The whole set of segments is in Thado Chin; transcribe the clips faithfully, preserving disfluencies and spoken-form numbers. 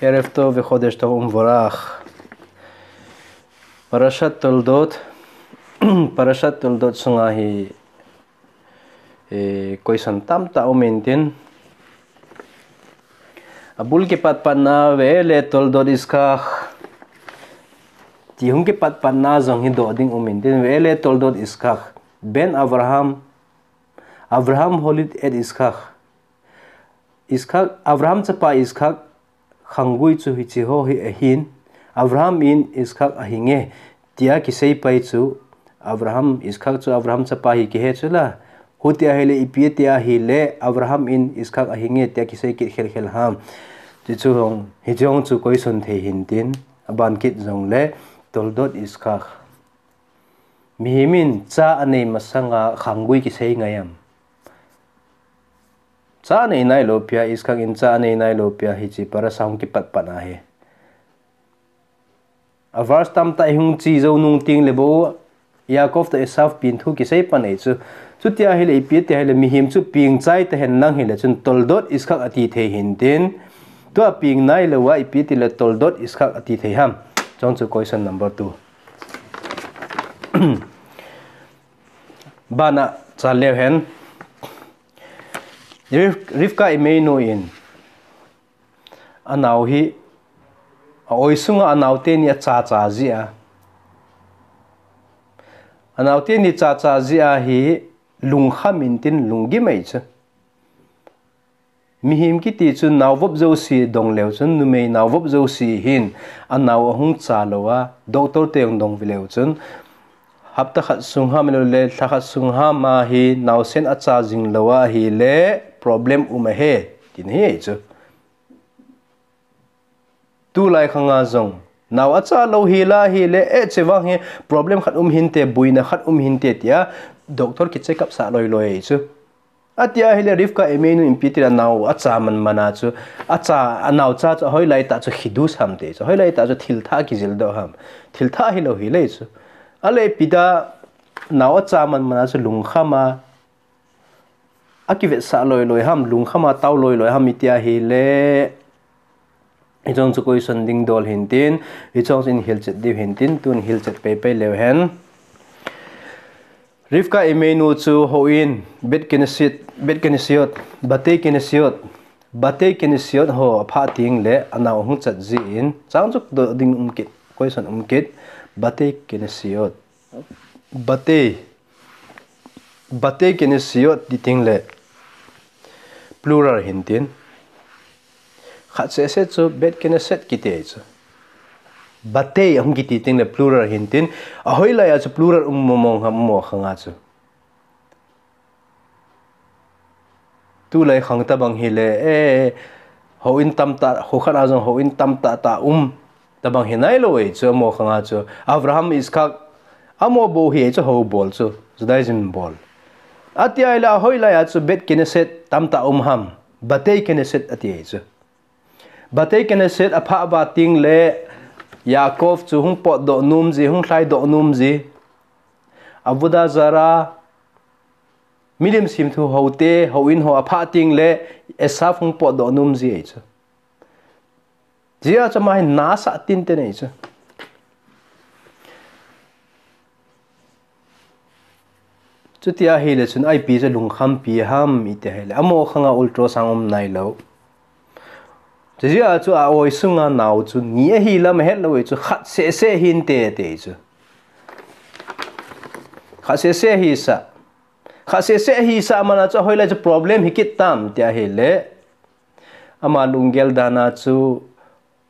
ערב טוב וחודש טוב ומבורך. פרשת תולדות, פרשת תולדות sunga hi, eh, question tamtah um intin. Abul kipatpatna ve'ele תולדות אשכח. Ti hung kipatpatna jong hi doh ding um intin. Ve'ele תולדות אשכח. בן אברהם, אברהם הוליד את אשכח. אשכח, אברהם chapa אשכח, khanggui chu hiche ho hi ahin, אברהם in אשכח ahinge, tia kisei pai chu, אברהם, אשכח chu אברהם chapa hi kihe chu la. Hutia hile ipi tia hile, אברהם in אשכח ahinge, tia kisei kit khelkhel ham. Ti chu hung, hiche hung chu question thei hintin, aban kit jongle, תולדות אשכח. Mihem in cha anei masanga khanggui kisei ngai am? Cha anei nailou pia, אשכח in cha anei nailou pia, hiche parasha hung kipatpatna hi. A verse tamtah hung che jou nung tengle bou, Yaakov toh Esav pen thu kisei pan ahi chu. Chutia hile ipi tia hile mihem chu peng chai tahen lang hile chun תולדות אשכח ati thei hintin. Tua peng nailouva ipi tile תולדות אשכח ati thei ham. Chong chu question number two. Bana cha leu hen. Rif-, Rivka Imeinu in anao hi, a-oi sunga anao teni achacha jia. Anao teni chacha jia hi lungkham intin lunggim ahi chu. Mihem kiti chu nao vop jouse dong leu chun, numei nao vop jouse hin anao ahung cha louva, doctor te jong dong ve leu chun, hapta khat sung ham lou le, lha khat sung ham a hi naosen acha jing louva ahile problem um ahi, tina hi ahi chu. Tulai khanga jong, nao acha lou hi la hile, eh, chevang hi problem khat um hinte, boina khat um hinte tia, doctor ki check up sah loi loi ahi chu. Atia hile Rivka Imeinu in ipi tile nao acha man mana chu, acha, anao cha chu, hoilai tah chu חידוש ham ti chu, hoilai tah chu thil thah kijil doh ham, thil thah hilou hile chu. Ale ipi tia nao acha man mana chu lungkham a, akivetsah loi loi ham, lungkham a tao loi loi ham itia hile, hichong chu question ding dol hintin, hichong chu in hilchet diu hintin, tun hilchet pei pei leu hen. Rivka Imeinu chu houin, בית כנסיות, בית כנסיות, בתי כנסיות, בתי כנסיות ho aphah tengle anao ahung chat jin, chang chu doh ding um kit, question um kit, בתי כנסיות. בתי, בתי כנסיות ti tengle plural hintin. Khat seh seh chu בית כנסת kiti chu. בתי ahung kiti tengle plural hintin. Ahoilai a chu plural um mong mong ham mo khanga chu. Tulai khang tabang hile, eh, houin tamtah, kho khat a jong houin tamtah tah um tabang hi nailou ahi chu, amo khanga chu. Abraham, Iskak, amo bou hi ahi chu, hou bol chu, Judaism bol. Atia ahile, ahoilai a chu, בית כנסת tamtah um ham, בתי כנסת ati ahi chu. בתי כנסת aphah uva tengle, Yaakov chu hung potdoh nom ji, hung lhaidoh nom ji. עבודה זרה, milim semthu houte, houin ho aphah tengle, Esav hung potdoh nom ji ahi chu. Hijeh a chu ama hi nasah tinten ahi chu. Chuti ahile chun ipi chu lungkhampi ham iti ahile, amo khanga ultrasound um nailou. Hijeh a chu a-oi sunga nao chu ni ahi lam ahetlou ahi chu, khat seh seh hinte ati ahi chu. Khat seh seh hisah. Khat seh seh hisah mana chu ahoilai chu problem hi kit tam ti ahile, ama lunggel dan a chu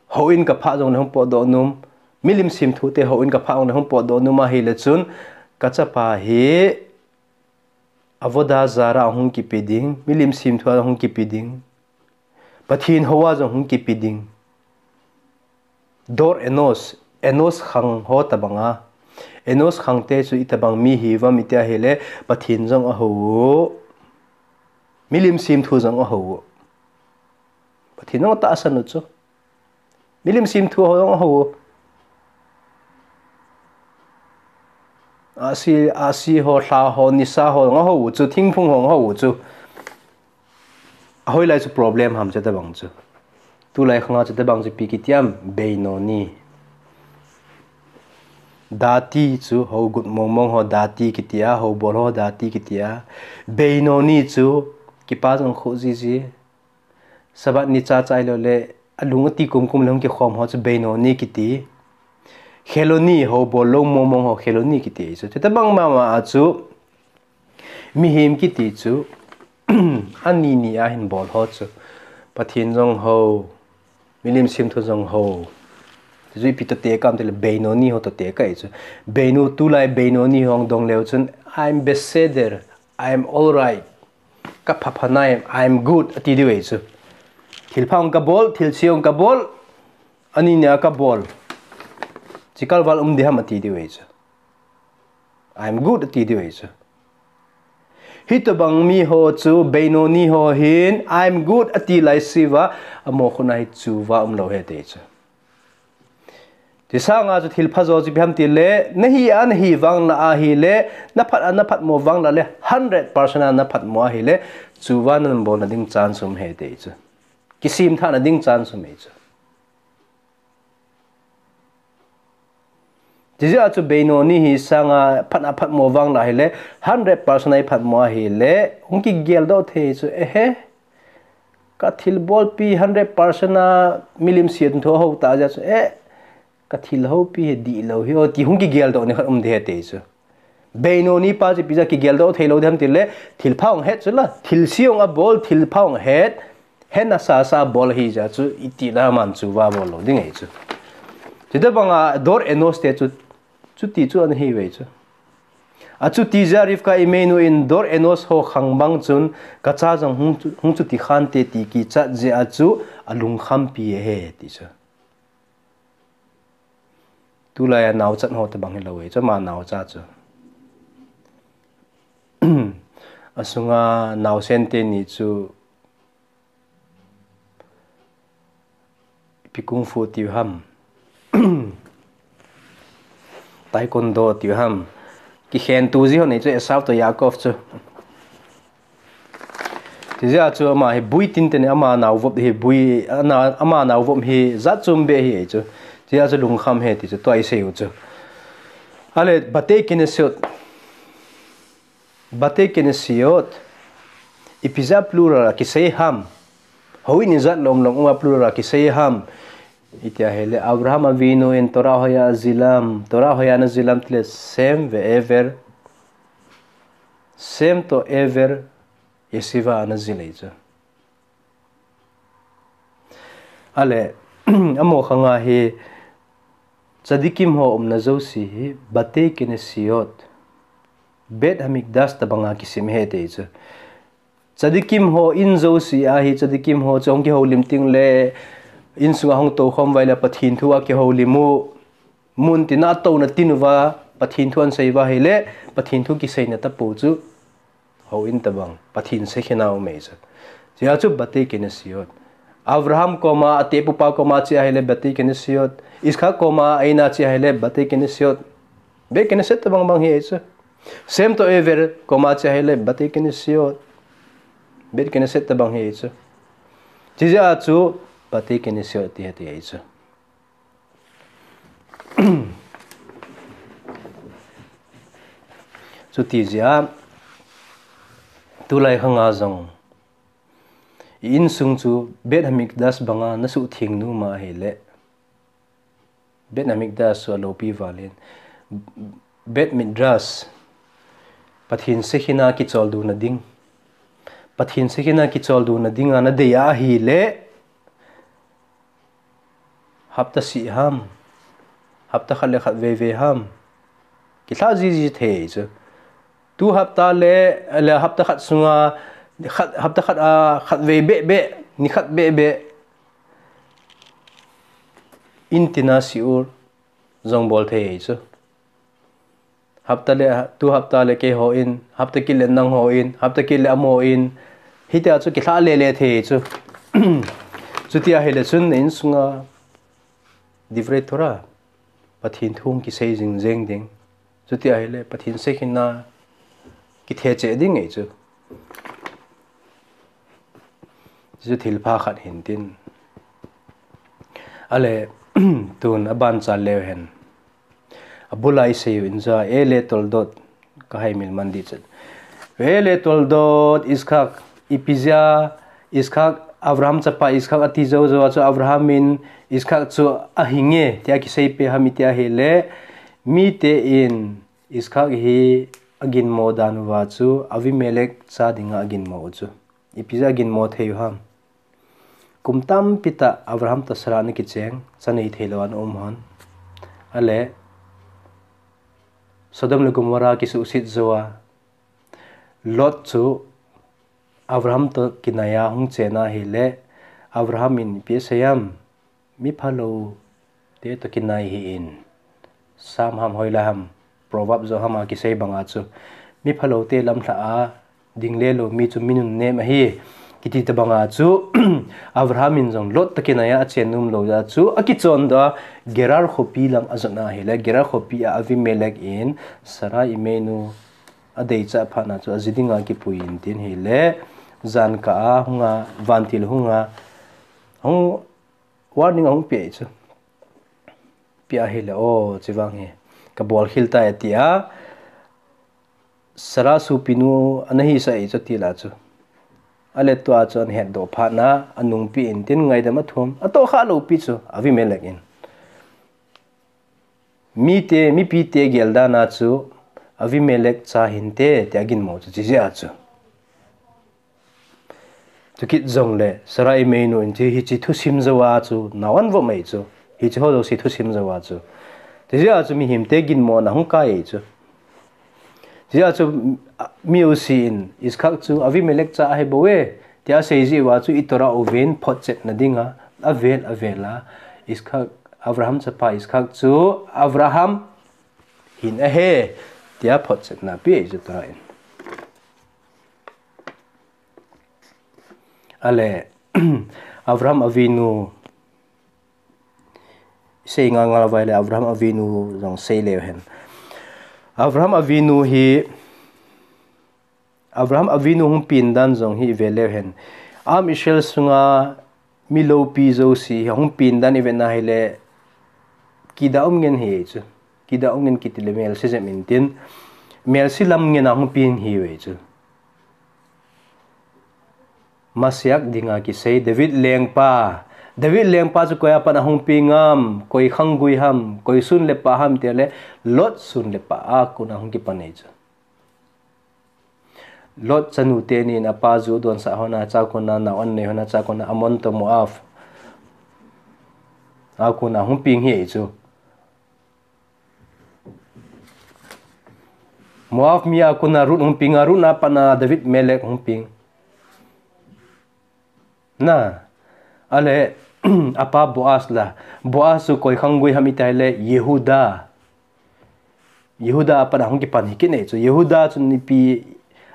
houin kaphah jongle hung potdoh nom, milim semthute houin kaphah jongle hung potdoh nom ahile chun, kachapa hi עבודה זרה a hung kipe ding, milim semthu a hung kipe ding, Pathen hou a jong hung kipe ding. דור אנוש, Enosh khang ho tabanga, Enosh khangte chu itobang mi hiuvam iti ahile, Pathen jong ahou u, milim semthu jong ahou u. Pathen jong atahsan u chu. Milim semthu ho jong ahou u. Ahsi, ahsi ho, lha ho, nisa ho jong ahou u chu, thingphung ho jong ahou u chu. Ahoilai chu problem ham chu tobang chu. Tulai khanga chu tobang chu ipi kiti ham, Benoni. Dati chu hou gut mong mong ho dati kiti a, hou bol ho dati kiti a. Benoni chu kipa jong khu jiji. Sabbath ni cha cha ahilou le, alung ati kum kum le hung kikhom ho chu Benoni kiti. Kheloni, hou bol lou mong mong ho kheloni kiti chu. Tobang mama a chu, mihem kiti chu, ani ni a hin bol ho chu. Pathen jong hou, milim semthu jong hou. Chu ipi toh tekah ham tile Benoni ho toh tekah ahi chu. Beinu, tulai Benoni ho dong leu chun, "I'm בסדר, I'm alright. Ka pha pha nai, I'm good," ati diu ahi chu. Thilpha jong kabol, thilse jong kabol, ani ni a kabol. Chikal val um ding ham ati diu ahi chu. "I'm good," ati diu ahi chu. Hitobang mi ho chu, Benoni ho hin, "I'm good," ati laise uva, amaho khut a hi chuva umlou ahi ti chu. Tisanga chu thilpha jo chu ipi ham tile, nahi a nahi vang la ahile, naphat a naphat mo vang la le, hundred percent a naphat mo ahile, chuva nabolna ding chance um ahi ti chu. Kisemthahna ding chance um ahi chu. Chijeh a chu Benoni hi sanga phat a phat mo vang la ahile, hundred percent a iphat mo ahile, hung kigeldoh thei chu, ehe. Ka thilbolpi hundred percent a milim semthu hou ta jeh chu, eh, ka thil houpi hi dihlou hi, o ti hung kigeldoh ni khat um ding ahi ti chu. Benoni pa chu ipi jeh a kigeldoh theilou ding ham tile, thilpha jong het chu la, thilse jong abol, thilpha jong het, hena sasa bol ahi jeh chu, iti la aman chuva bol lou ding ahi chu. Chutobang a דור אנוש te chu, chuti chu ana hi uve chu. Achuti jeh a Rivka Imeinu in דור אנוש ho khang bang chun, ka cha jong hung chu, hung chuti khante ti kichat jeh a chu, alungkhampi ahi ti chu. Tulai a naochat ho tobang hilou ahi chu, ama naocha chu. Asunga naosen teni chu, ipi kung fu tiu ham, taekwondo tiu ham, kikhentu ji ho nei chu, Esau toh Yaakov chu. Chijeh a chu ama hi bui tin teni, ama naovop hi bui, ana, ama naovop hi jat chom beh ahi chu. Chijeh a chu lungkham ahi ti chu tua isei u chu. Ale, בתי כנסיות. בתי כנסיות. Ipi jeh a plural a kisei ham. Houin ijat lom lom uva plural a kisei ham. Iti ahile, אברהם אבינו in תורה היה אזילם, תורה היה נזילם tile sem ve עבר. Sem toh עבר ישיבה ana jil ahi chu. Ale, amaho khang a hi, צדיקים ho umna jouse hi, בתי כנסיות, בית המקדש tobang a kisim ahi ti chu. צדיקים ho in jouse a hi, צדיקים ho chu hung kihoulim teng le, insunga hung toukhom uva ahile Pathen thu a kihoulim u, mun tina touna tin uva, Pathen thu ana sei uva ahile, Pathen thu kiseina tapou chu, houin tobang, Pathen sekhinna um ahi chu. Chijeh a chu בתי כנסיות. אברהם koma, atepupa koma che ahile בתי כנסיות. יצחק koma, a-in a che ahile בתי כנסיות. בית כנסת tobang bang ahi chu. Sem toh עבר koma che ahile בתי כנסיות. בית כנסת tobang ahi chu. Chijeh a chu בתי כנסיות ti ahi ti ahi chu. Chuti jeh a, tulai khang a jong, i insung chu בית המקדש bang a nasuhtheng nom a ahile, בית המקדש chu aloupi val in, בית מדרש, Pathen sekhinna kicholdo na ding, Pathen sekhinna kicholdo na ding a nadei a ahile, hapta seh ham, hapta khat le khatvei vei ham, kilha jiji thei chu. Tu hapta le, le hapta khat sunga, khat, hapta khat a khatvei beh beh, ni khat beh beh, in tina shiur jong bol thei chu. Hapta le, tu hapta le keiho in, hapta kit le nangho in, hapta kit le amaho in, hitia chu kilha lele thei chu. Chuti ahile chun na insunga דברי תורה, Pathen thu kisei jing jeng ding. Chuti ahile Pathen sekhinna kithecheh ding ahi chu. Chu thilpha khat hintin. Ale, tun aban cha leu hen. Abula isei u in ja, e le toldot, ka hai mil man di chet. E le toldot, Iskak, ipi jeh a, Iskak, Abraham chapa Iskak ati jou jou a chu Abraham in Iskak chu ahinge, tia kisei pe ham itia hile, mite in Iskak hi aginmo dan uva chu, Avimelek cha dinga aginmo u chu. Ipi jeh a aginmo thei u ham. Kum tampi tah Abraham toh Sarah ana kicheng, cha nei thei lou ana um hon. Ale, Sodom le Gomorrah kisuhset jou a, Lot chu Abraham toh kinai a hung chen ahile, Abraham in ipi asei ham, mi phalou te toh kinai hih in. Sam ham hoilai ham, Proverb jo ham a kisei banga chu, mi phalou te lamlhah a ding le lou mi chu mi nunnem ahi, kiti tobanga chu, Abraham in jong Lot toh kinai a achen nom lou jeh a chu, akichondoh a, Gerar khopi lang ajot na ahile, Gerar khopi a Avimelek in Sarah imeinu adeicha phat na chu, aji dinga kipui in tin hile, jan kah a hunga, vantil hunga, hung warning ahung pe chu. Pe ahile, o, chuvang hi, kabol khel tai tia, Sarah sopinu ana hisah e chu tila chu. Ale tua chu ana hetdoh phat na, anungpi in tin ngaidam athum, atoh kha loupi chu, Avimelek in. Mite, mipite gel dan a chu, Avimelek cha hinte, tia aginmo chu, chijeh a chu. Chukit jongle, Sarah imeinu in hiche thusim jou a chu, nao an vop mai chu, hiche ho jouse thusim jou a chu. Chijeh a chu, mihemte ginmo na hung kai e chu. Chijeh a chu, mi jouse in, Iskak chu, Avimelek cha ahi bou e, tia asei jeh uva chu, i Torah uvin, photchetna dinga, avel, avel a, Iskak, Abraham chapa Iskak chu, Abraham hin ahi, tia photchetna pe e chu Torah in. Ale, Abraham Avinu, sei ngal ngal vai le Abraham Avinu jong sei leu hen. Abraham Avinu hi, Abraham Avinu hung pen dan jong hi ive leu hen. Am Israel sunga mi loupi jouse hi hung pen dan ive na hile, kida um ngen hi chu. Kida um ngen kiti le melse jep in tin. Melse lam ngen a hung pen hi ve chu. Masiah dinga kisei David lengpa. David lengpa chu koi a pat a hung peng ham, koi khanggui ham, koi sun le pha ham tile Lot sun le pha a kon a hung kipan e chu. Lot chanu teni in apa ju donsah hon a, chua kon a nao an nei hon a, chua kon a Ammon toh Moab a kon a hung peng hi chu. Moab mi a kon a Ruth hung peng a, Ruth a pat a David Melek hung peng. Na, ale, apa Boaz la. Boaz chu koi khanggui ham iti le Yehuda. Yehuda a pat a hung kipan hi kit nei chu. Yehuda chu nipi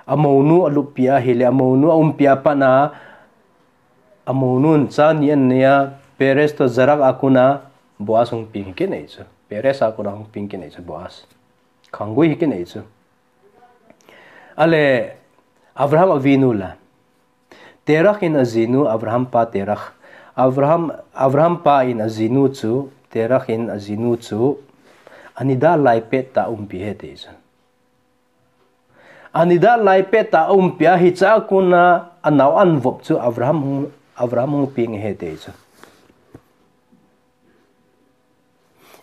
amounu aluppi ahile amounu aumpi a pat a amounun cha ni an nei a Perez toh Zarah a kon a Boaz hung peng hi kit nei chu. Perez a kon a hung peng kit nei chu Boaz. Khanggui hi kit nei chu. Ale, Abraham Avinu la. Terah in ajinu, Abraham pa Terah. Abraham, Abraham pa in ajinu chu, Terah in ajinu chu, anida lai pet a umpi ahi ti chu. Anida lai pet a umpi ahi chua kon a, anao an vop chu Abraham hung, Abraham hung peng ahi ti chu.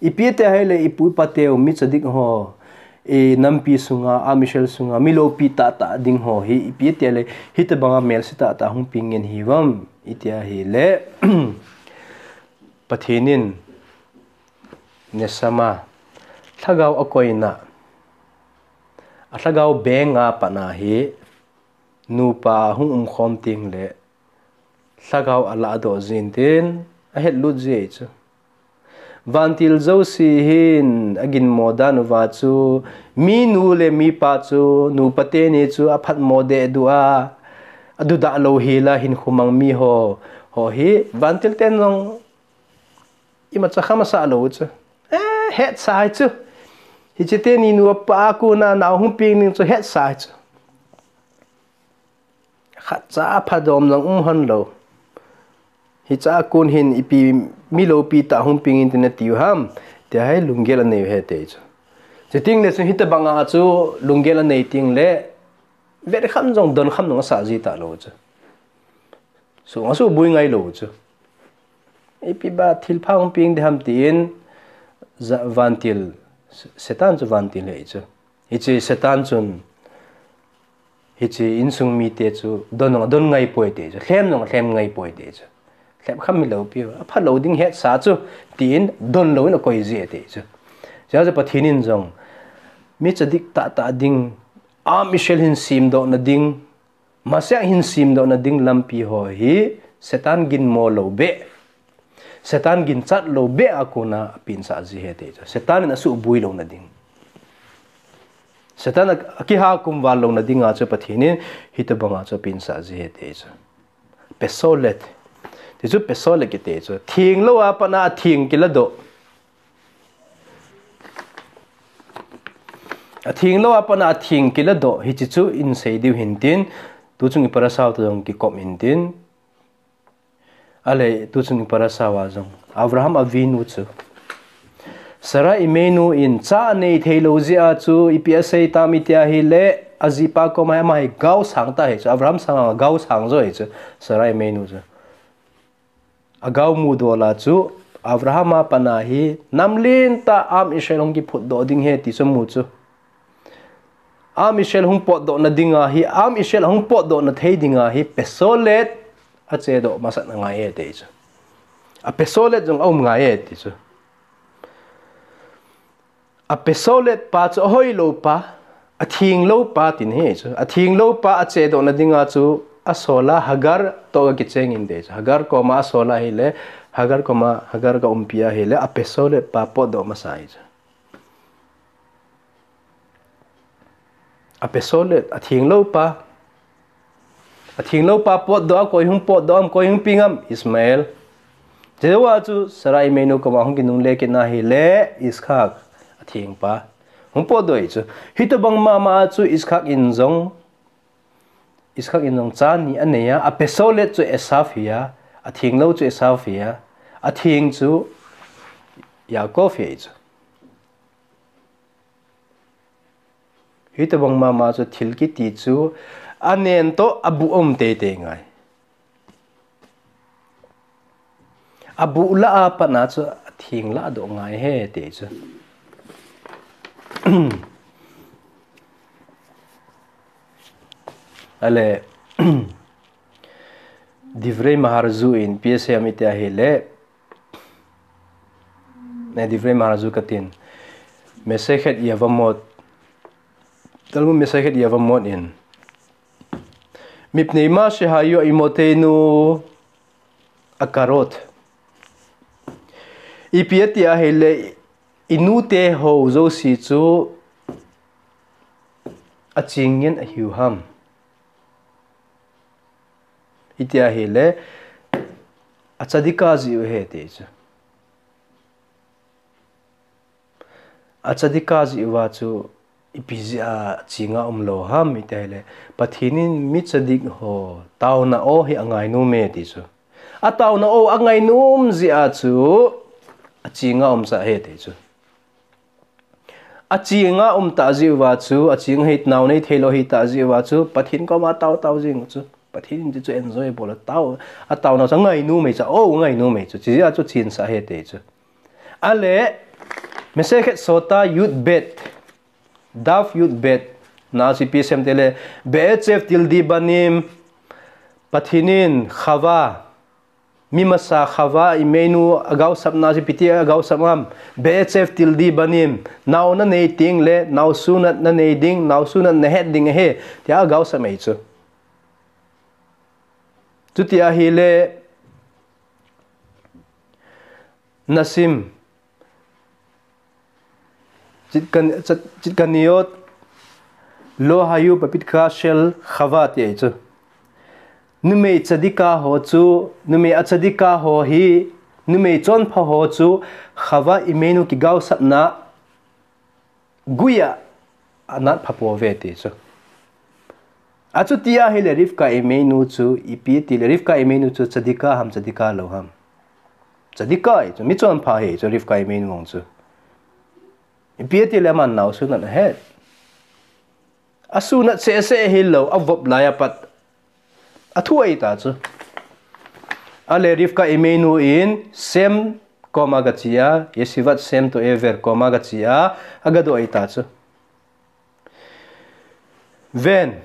Ipi tia hile ipu ipa teu mi tzadik ho, inampi sunga, Am Israel sunga, mi loupi tahtah ding ho hi, ipi tia le, hitobanga melse tahtah hung peng ngen hiuvem, itia hile, Pathen in, neshama, lhagao akoina, alhagao beng a pat a hi, nupa hung umkhom teng le, lhagao alahdoh jin tin, ahetlut ji ahi chu. Vantil jouse hin aginmo dan uva chu, minu le mipa chu, nupa teni chu aphatmo deh duh a, adudah lou hel a hinkho mang mi ho, ho hi, vantil ten jong imacha kha masah lou chu. Eh, hetsa ahi chu. Hiche teni nupa a kon a nao hung peng ding chu hetsa ahi chu. Khatcha aphadom jong um hon lou. Hicha kon hin ipi mi loupi tah hung peng in tin nati u ham, tia hi lunggel anei u ahi ati chu. Chuti teng le chun hitabang a chu lunggel anei teng le, vet kham jong don kham jong asah ji talou chu. Sung asuhboi ngai lou chu. Ipi ba thilpha hung peng ding ham tin, vantil, Satan chu vantil ahi chu. Hiche Satan chun, hiche insung mite chu don jong adon ngai poi ati chu, lhem jong alhem ngai poi ati chu. Lhem kham hi loupi, aphalou ding hetsa chu, tin don lou in akoi ji ati chu. Chuche chu Pathen in jong, mi tzadik tahtah ding, am Israel hin semdoh na ding, Messiah hin semdoh na ding lampi ho hi, Satan ginmo lou beh, Satan ginchat lou beh a kona apinsah ji ahi ati chu. Satan in asuhboi lou na ding, Satan a, akiha kumval lou na ding a chu Pathen in hitabang a chu apinsah ji ahi ati chu. Pesolet. Ti chu pesolet kiti chu. Thenglou a pat a atheng kiladoh. Athenglou a pat a atheng kiladoh. Hiche chu in sei diu hin tin. Tuchung i parasha u toh jong kikop in tin. Ahile, tuchung i parasha uva jong. Abraham Avinu chu. Sarah Imeinu in cha anei theilou jeh a chu ipi asei tam iti ahile, ajipa koma ama hi gaosang tah ahi chu. Abraham sanga gaosang jo ahi chu. Sarah Imeinu chu. Agao mudol a chu, Abraham a pat a hi, nam lentah am Israel hung kiphutdoh ding ahi ti chu amu chu. Am Israel hung potdoh na ding ahi, am Israel hung potdoh na thei ding ahi, pesolet, achedoh masat angai e ati chu. A pesolet jong aum ngai e ati chu. A pesolet pa chu ahoilou pa, athenglou pa tin ahi chu. Athenglou pa achedoh na ding a chu asol a Hagar toh akicheng in ati chu. Hagar koma asol a ahile, Hagar koma, Hagar ga umpi a ahile, a pesolet pa potdoh masa ahi chu. A pesolet, athenglou pa. Athenglou pa potdoh a, koi hung potdoh am, koi hung peng am, Ishmael. Chuche jou a chu Sarah Imeinu koma hung kinungle kit na ahile, Iskak, atheng pa. Hung potdoh ahi chu. Hitabang mama a chu Iskak in jong, Iskak in jong cha ni anei a, a pesolet chu Esav ahi a, athenglou chu Esav ahi a, atheng chu Yaakov ahi chu. Hitabang mama chu thil kiti chu anen toh abuh um teitei ngai. Abuh lah a pat a chu atheng lahdoh ngai ahi ati chu. Ahile, Divrei Maharzou in ipi asei ham iti ahile, ne, Divrei Maharzou katin. Masechet Yevamot. Talmud Masechet Yevamot in. Mipnei ma shehayu imoteinu akarot. Ipi ati ahile, inute ho jouse chu aching ngen ahiu ham. Iti ahile, atzadik a jeh u ahi ati chu. Atzadik a jeh uva chu ipi jeh a aching a umlou ham iti ahile, Pathen in mi tzadik ho taona o hi angainom e ati chu. Ataona o angainom jeh a chu aching a umsah ahi ati chu. Aching a um tah jeh uva chu, aching a hi nao nei theilou ahi tah jeh uva chu, Pathen koma tao tao jing chu. Pathen in chuche chu enjoy bol a tao, ataona chu angainom e chu, o, angainom e chu. Chujeh a chu chensah ahi ati chu. Ahile, Masechet Sota Yud Bet, Daf Yud Bet, na chu ipi asei ham itile, Be'etzev Tildi Banim, Pathen in Chava, mi masa Chava Imeinu agaosapna chu ipi ti agaosap ham, Be'etzev Tildi Banim, nao nanei teng le, naosunat nanei ding, naosunat nahet ding ahi, tia agaosap ahi chu. Chuti ahile, Nasim, Chitkan-, Chit-, Chitkaniot, Lo Hayu Bepitcha Shel Chava ti ahi chu. Numei tzadik a ho chu, numei atzadik a ho hi, numei chonpha ho chu, Chava Imeinu kigaosapna gui a anat pha pouve ti chu. Achuti ahile Rivka Imeinu chu, ipi tile Rivka Imeinu chu tzadika ham, tzadika lou ham. Tzadika ahi chu, mi chonpha ahi chu Rivka Imeinu jong chu. Ipi tile aman naosen ahet. Asunat sese hilou, avop laiya pat athu ahita chu. Ale Rivka Imeinu in Shem koma gache a, Yeshivat Shem To'ever koma gache a, agadoh ahita chu. Ven.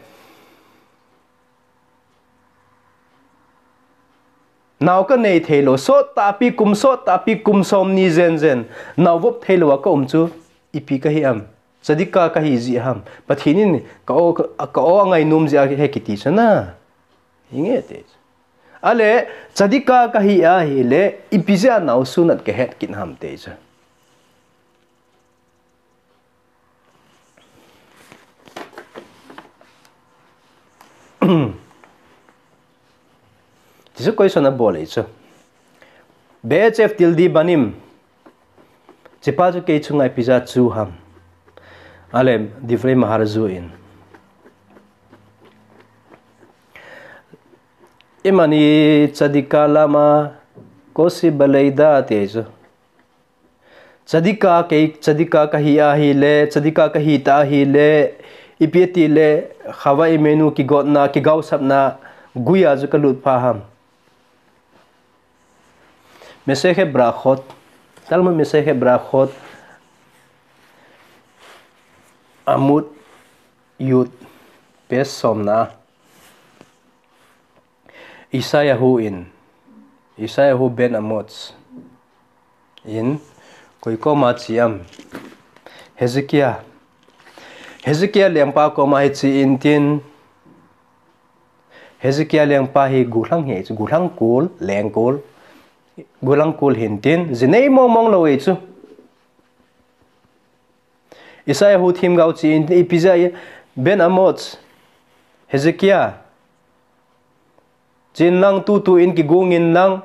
Nao kanei theilou, sot tahpi kum, sot tahpi kum somni jen jen, nao vop theilou a kaum chu, ipi kahi ham. Tzadika kahi jeh ham. Pathen in ka o, ka o angainom jeh ahi kiti chu na. Hinge te chu. Ale, tzadika kahi ahile, ipi jeh a naosen kahet kit ham te chu. Tichu question abol ahi chu. Be'etzef tildi banim. Hichepa chu kei chunga ipi jeh a chu ham. Ale, Divrei Maharal in. Imani tzadika lama kosi baleida te chu. Tzadika kei, tzadika kahi ahile, tzadika kahi ta ahile, ipi tile, Chava Imeinu kigotna, kigaosapna, guiya chu kalut pha ham. Masechet Berachot, Talmud Masechet Berachot, Amud Yud, page somna. Yeshayahu in, Yeshayahu ben Amoz in, koi koma che ham. Hezekiah. Hezekiah lengpa koma hiche in tin, Hezekiah lengpa hi gollhang ahi chu, gollhang kol, lengkol, gollhang kol ahin tin, ji nei mong mong lou ahi chu. Yeshayahu themgao che in, ipi jeh a, ben Amoz, Hezekiah, chen lang tutu in kigong in lang,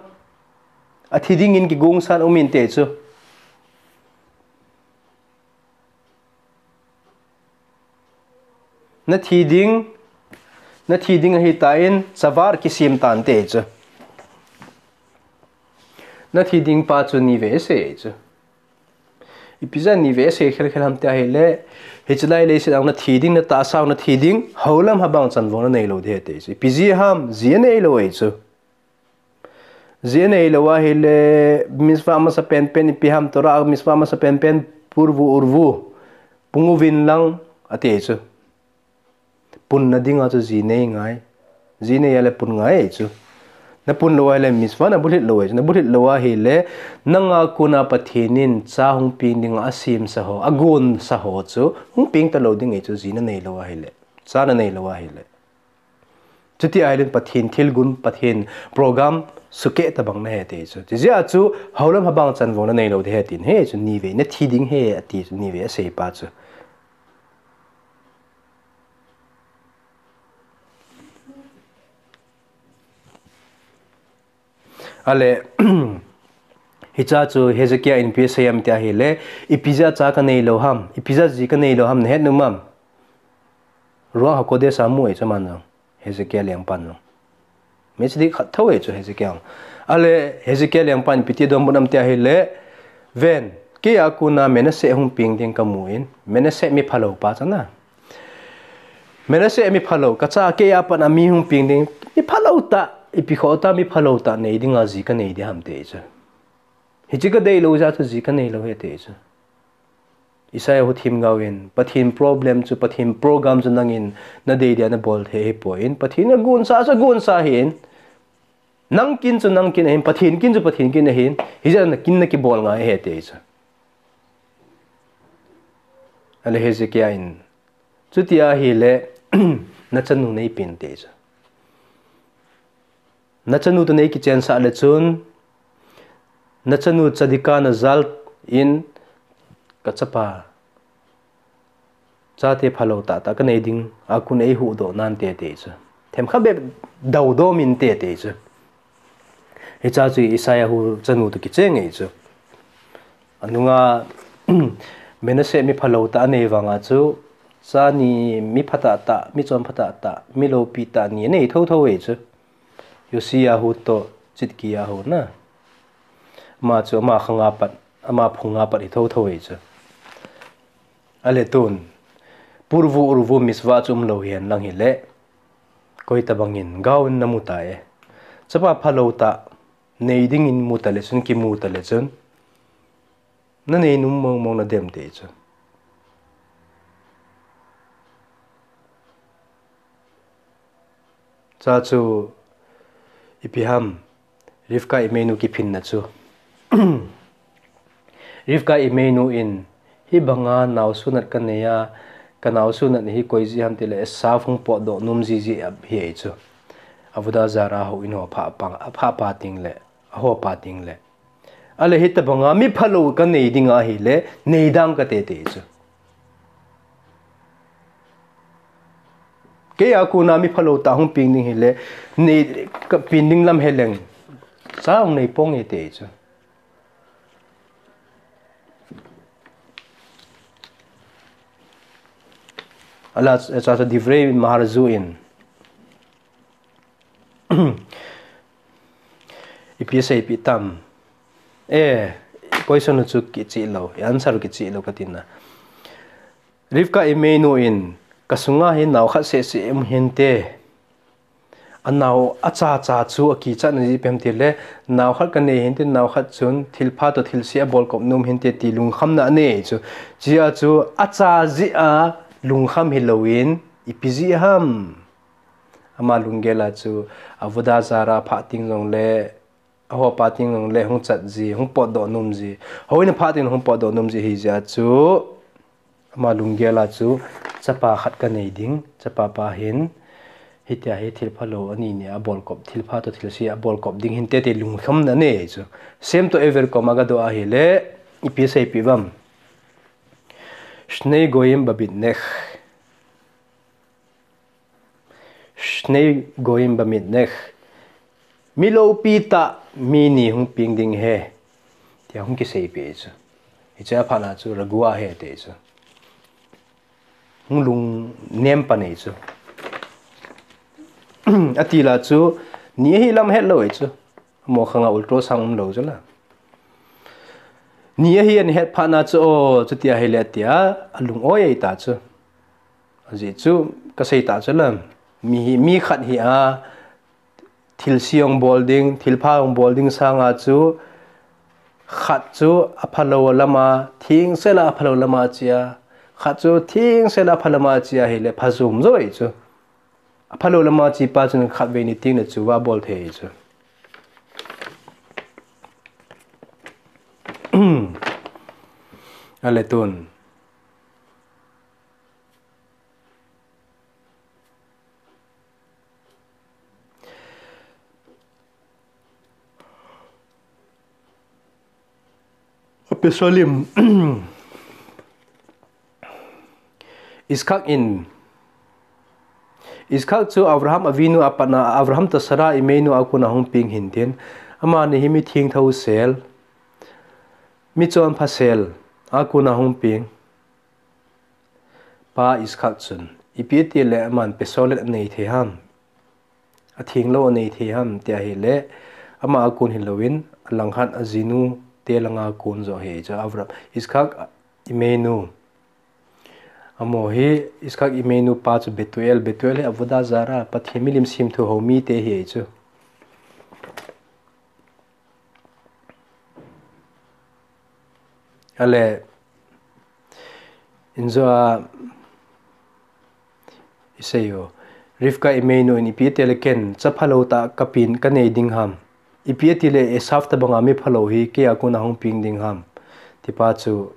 athi dingin kigong san um inte chu. Nathi ding, nathi ding ahitan, tsavar kisem tante chu. Nathi ding pa chu ni vei sei chu. Ipi jeh a ni vei sei khel khel ham tia ahile, hiche lai leiset a nathi ding, natahsa nathi ding, houlam habang chanvon nanei lou ding ahi te chu. Ipi jeh ham, ji anei lou ahi chu. Ji anei lou ahile, mitzvah masa penpen ipi ham, Torah mitzvah masa penpen, purvu urvu, pung uvin lang, ati chu. Punna dinga chu ji nei ngai. Ji nei a le pun ngai chu. Napun lou ahile mitzvah nabulhit lou ahi chu. Nabulhit lou ahile, nanga kona Pathen in cha hung peng dinga asemsa ho, agonsa ho chu, hung peng talou ding ahi chu, ji nanei lou ahile. Cha nanei lou ahile. Chuti ahile Pathen thilgon, Pathen program sukeh tabang nahi te chu. Chujeh a chu, houlam habang chanvon nanei lou ding ahi tin, hiche chu ni vei, nathi ding ahi ati chu, ni vei asei pa chu. Ale, hiche chu Hezekiah in ipi asei ham tia ahile, ipi jeh a cha kanei lou ham, ipi jeh a ji kanei lou ham, nahet nom am? Ruach HaKodesh a amu ahi chu aman jong, Hezekiah lengpan jong. Mechdi khat thou ahi chu Hezekiah. Ale, Hezekiah lengpan ipi ti donbut ham tia ahile, ven, keiya kona Manasseh hung peng ding kamun, Manasseh mi phalou pa chu na. Manasseh mi phalou, kacha keiya pat a mi hung peng ding, mi phalou tah, ipi khoh tah, mi phalou tah nei dinga ji kanei ding ham ati chu. Hiche kadei lou jeh a chu ji kanei lou ahi ati chu. Isaiah hu themgao in, Pathen problem chu, Pathen program chu nangin nadei dia nabol thei ahipoi. Pathen agonsa chu agonsa ahin. Nang kin chu nang kin ahin, Pathen kin chu Pathen kin ahin. Hijeh a nakin nakibol ngai ahi ati chu. Ale Hezekiah in, chuti ahile, nachanu neipen ati chu. Nachanu toh neikichensah le chun, nachanu tzadika najal in, kachapa, chate phalou tah tah kanei ding, akon eihuhdoh nante ati chu. Themkhat bep dou dom inte ati chu. Hiche chu Isaiah hu chanu toh kicheng ahi chu. Anunga Manasseh mi phalou tah anei vanga chu, Cha ni mi phatah tah, mi chon phatah tah, mi loupi tah ni anei thotho e chu. Yosiahu toh Chidkiahu na. Ama chu ama khanga pat, ama phunga pat hi thotho e chu. Ale tun, Purvu Urvu Mizva chu umlou hihen lang hile, koi tabangin gaon namu ta e. Chapa phalou tah nei dingin mu tale chun, kimu tale chun, nanei nom mong mong nadem te chu. Cha chu ipi ham, Rivka Imeinu kiphinna chu. Rivka Imeinu in, hibanga nao sunat kanei a, ka nao sunat hi koi jeh ham tile Esav hung potdoh nom jeh jeh ahi chu. Avodah Zarah houin ho apha pa, apha pa tengle, aho pa tengle. Ale hitabanga mi phalou kanei ding ahile, nei dang kate te chu. Kei a kona mi phalou tah hung peng ding hile, nei, kapen ding lam heleng, cha hung nei ponge te chu. Ale, cha chu Divrei Maharzin, ipi aseipi tam. E, question chu kicheh lou, answer kicheh lou katina. Rivka Imeinu in, kasunga hi nao khat seh seh um hinte. Anao acha cha chu akichatna jeh ipi ham tile, nao khat kanei hinte, nao khat chun thilpha toh thilse abolkop nom hinte ti lungkhamna anei chu. Chea chu acha jeh a lungkham hilouvin, ipi jeh ham. Ama lunggel a chu, Avodah Zarah phah teng jongle, aho pa teng jongle hung chat ji, hung potdoh nom ji. Houin aphah teng hung potdoh nom ji ahi jeh a chu, ama lunggel a chu, chapa khat kanei ding, chapa pa hin, hitia hi thilphalou ani ni abolkop, thilpha toh thilse abolkop ding hinte ti lungkhamna anei chu. Shem toh Ever koma gadoh ahile, ipi aseipi uvam. Shnei goyim bamidnech. Shnei goyim bamidnech. Mi loupi tah mi ni hung peng ding ahi. Tia hung kiseipeh chu. Hiche aphatna chu Ragua ahi te chu. Hung lungnem pan e chu. Atila chu ni ahi lam ahet lou e chu. Amaho khanga ultrasound umlou chu la. Ni ahi ahet phatna chu o, chuti ahile tia, alung oi ei ta chu. Ajeh chu, kasei ta chu la. Mi hi, mi khat hi a, thilse hung bol ding, thilpha hung bol ding sanga chu, khat chu aphalou lama, thengsel a aphalou lama che a, khat chu thengsel a apha lama che ahile, phajom jo e chu. Aphalou lama che pa chun khatvei ni tengle chu va bol thei chu. Ale tun. Apesolim. Iskak in. Iskak chu Avraham Avinu a patna, Avraham toh Sara Imeinu a kona hung peng hintin. Amani hi mi thengtho sel, mi chonpha sel a kona hung peng. Pa Iskak chun, ipi tile aman pesolet anei thei ham. Athenglou anei thei ham, tia ahile, ama a kon hilouvin, alangkhat ajinu te langa kon jo ahi chu Avraham. Iskak Imeinu. Amaho hi, Iskak Imeinu pa chu Betuel, Betuel hi Avodah Zarah, Pathen milim semthu hou mite ahi chu. Ale, injo a, isei u, Rivka Imeinu in ipi tile ken, chaphalou tah kapen, kanei ding ham. Ipi tile Esav tabanga mi phalou hi, kei a kona hung peng ding ham. Tipa chu,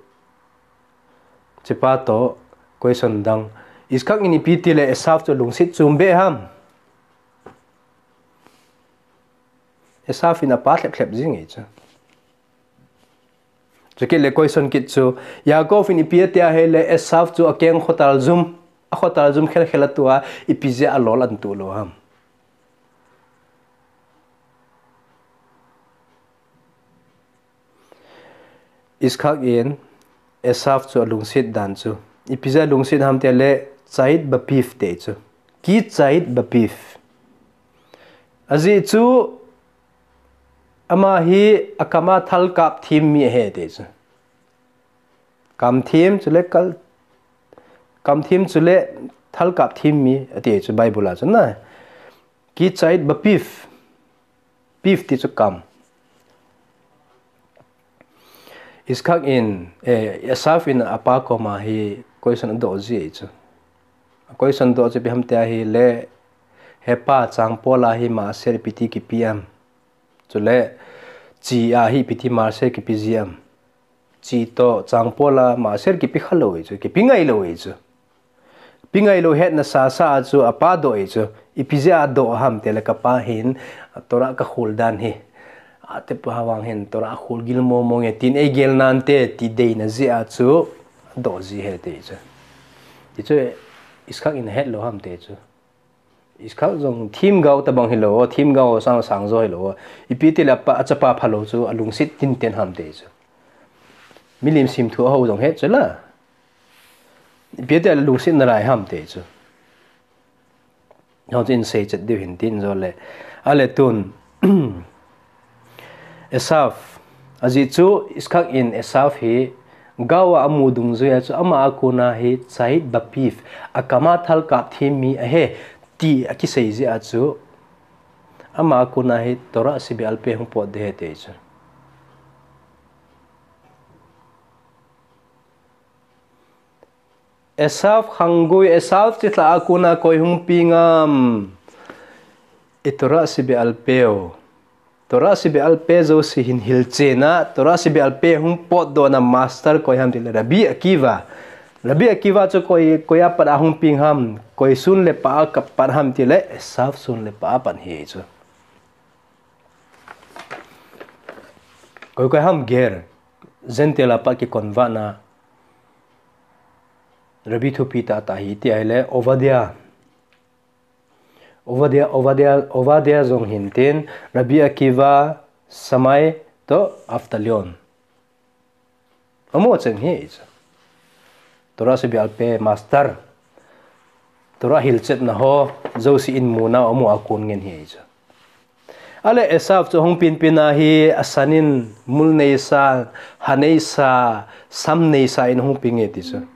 chepa toh, question dang. Iskak in ipi tile Esav chu lungset chom be ham. Esav in apa lhep lhep jing e chu. Chukit le question kit chu, Yaakov in ipi ati ahile Esav chu akeng khotal jum, akhotal jum khel khel atua, ipi jeh a alol antuh lou ham. Iskak in Esav chu alungset dan chu. Ipi jeh a lungset ham tile, tzaid bapith ti chu. Ki tzaid bapith. Ajeh chu, ama hi akam a thal kap them mi ahi ti chu. Kam them chule kal, kam them chule thal kap them mi ati chu Bible a chu na. Ki tzaid bapith. Pith ti chu kam. Yitzchak in, eh, Esav in apa koma hi question adoh ji chu. Question adoh chu ipi ham tia ahile, he pa, changpol a hi maaser ipi ti kipe am. Chule, chi a hi ipi ti maaser kipe ji am. Chi toh, changpol a maaser kipe khalou ahi chu, kipe ngailou ahi chu. Pe ngailou hetna sasa a chu apa doh ahi chu. Ipi jeh a doh ham tile kapa hin, Torah kakhol dan hi. Ate pa vang hin Torah akhol gil momo nge tin eigel nante ti deina jeh a chu doh ji ahi ti chu. Ti chu Yitzchak in ahet lou ham ti chu. Yitzchak jong themgao tabang hilou, themgao sang sang jo hilou. Ipi tile apa, achapa phalou chu alungset tinten ham ti chu. Milim semthu ahou jong het chu la. Ipi tia lungset nalai ham ti chu. Hou chu in seichet diu hin tin jole. Ale tun. Esav. Ajeh chu Yitzchak in Esav hi gao a amu dungjuia chu ama a kona hi tzaid bapith, akam a thal kap them mi ahi ti akisei jeh a chu ama a kona hi Torah shebe'al peh hung potdoh ahi ti chu. Esav khanggui, Esav chilhah a kona koi hung peng am. I Torah shebe'al peh u. Torah shebe'al peh jouse hin hilchen a, Torah shebe'al peh hung potdohna master koi ham tile Rabbi Akiva. Rabbi Akiva chu koi, koi a pat a hung peng ham, koi sun le pah a pat ham tile Esav sun le pah a pat ahi chu. Koi koi ham ger, Gentile a pat kiconvert na Rabbi thupi tah tah ahi ti ahile Ovadia. Ovadia, Ovadia, Ovadia jong hin tin, Rabbi Akiva, Shammai toh Avtalyon. Amaho cheng ahi chu. Torah shebe'al peh master. Torah hilchetna ho jouse in muna amaho a kon ngen ahi chu. Ale Esav chu hung penpen a hi asan in mul neisa, ha neisa, sam neisa in hung peng e ti chu.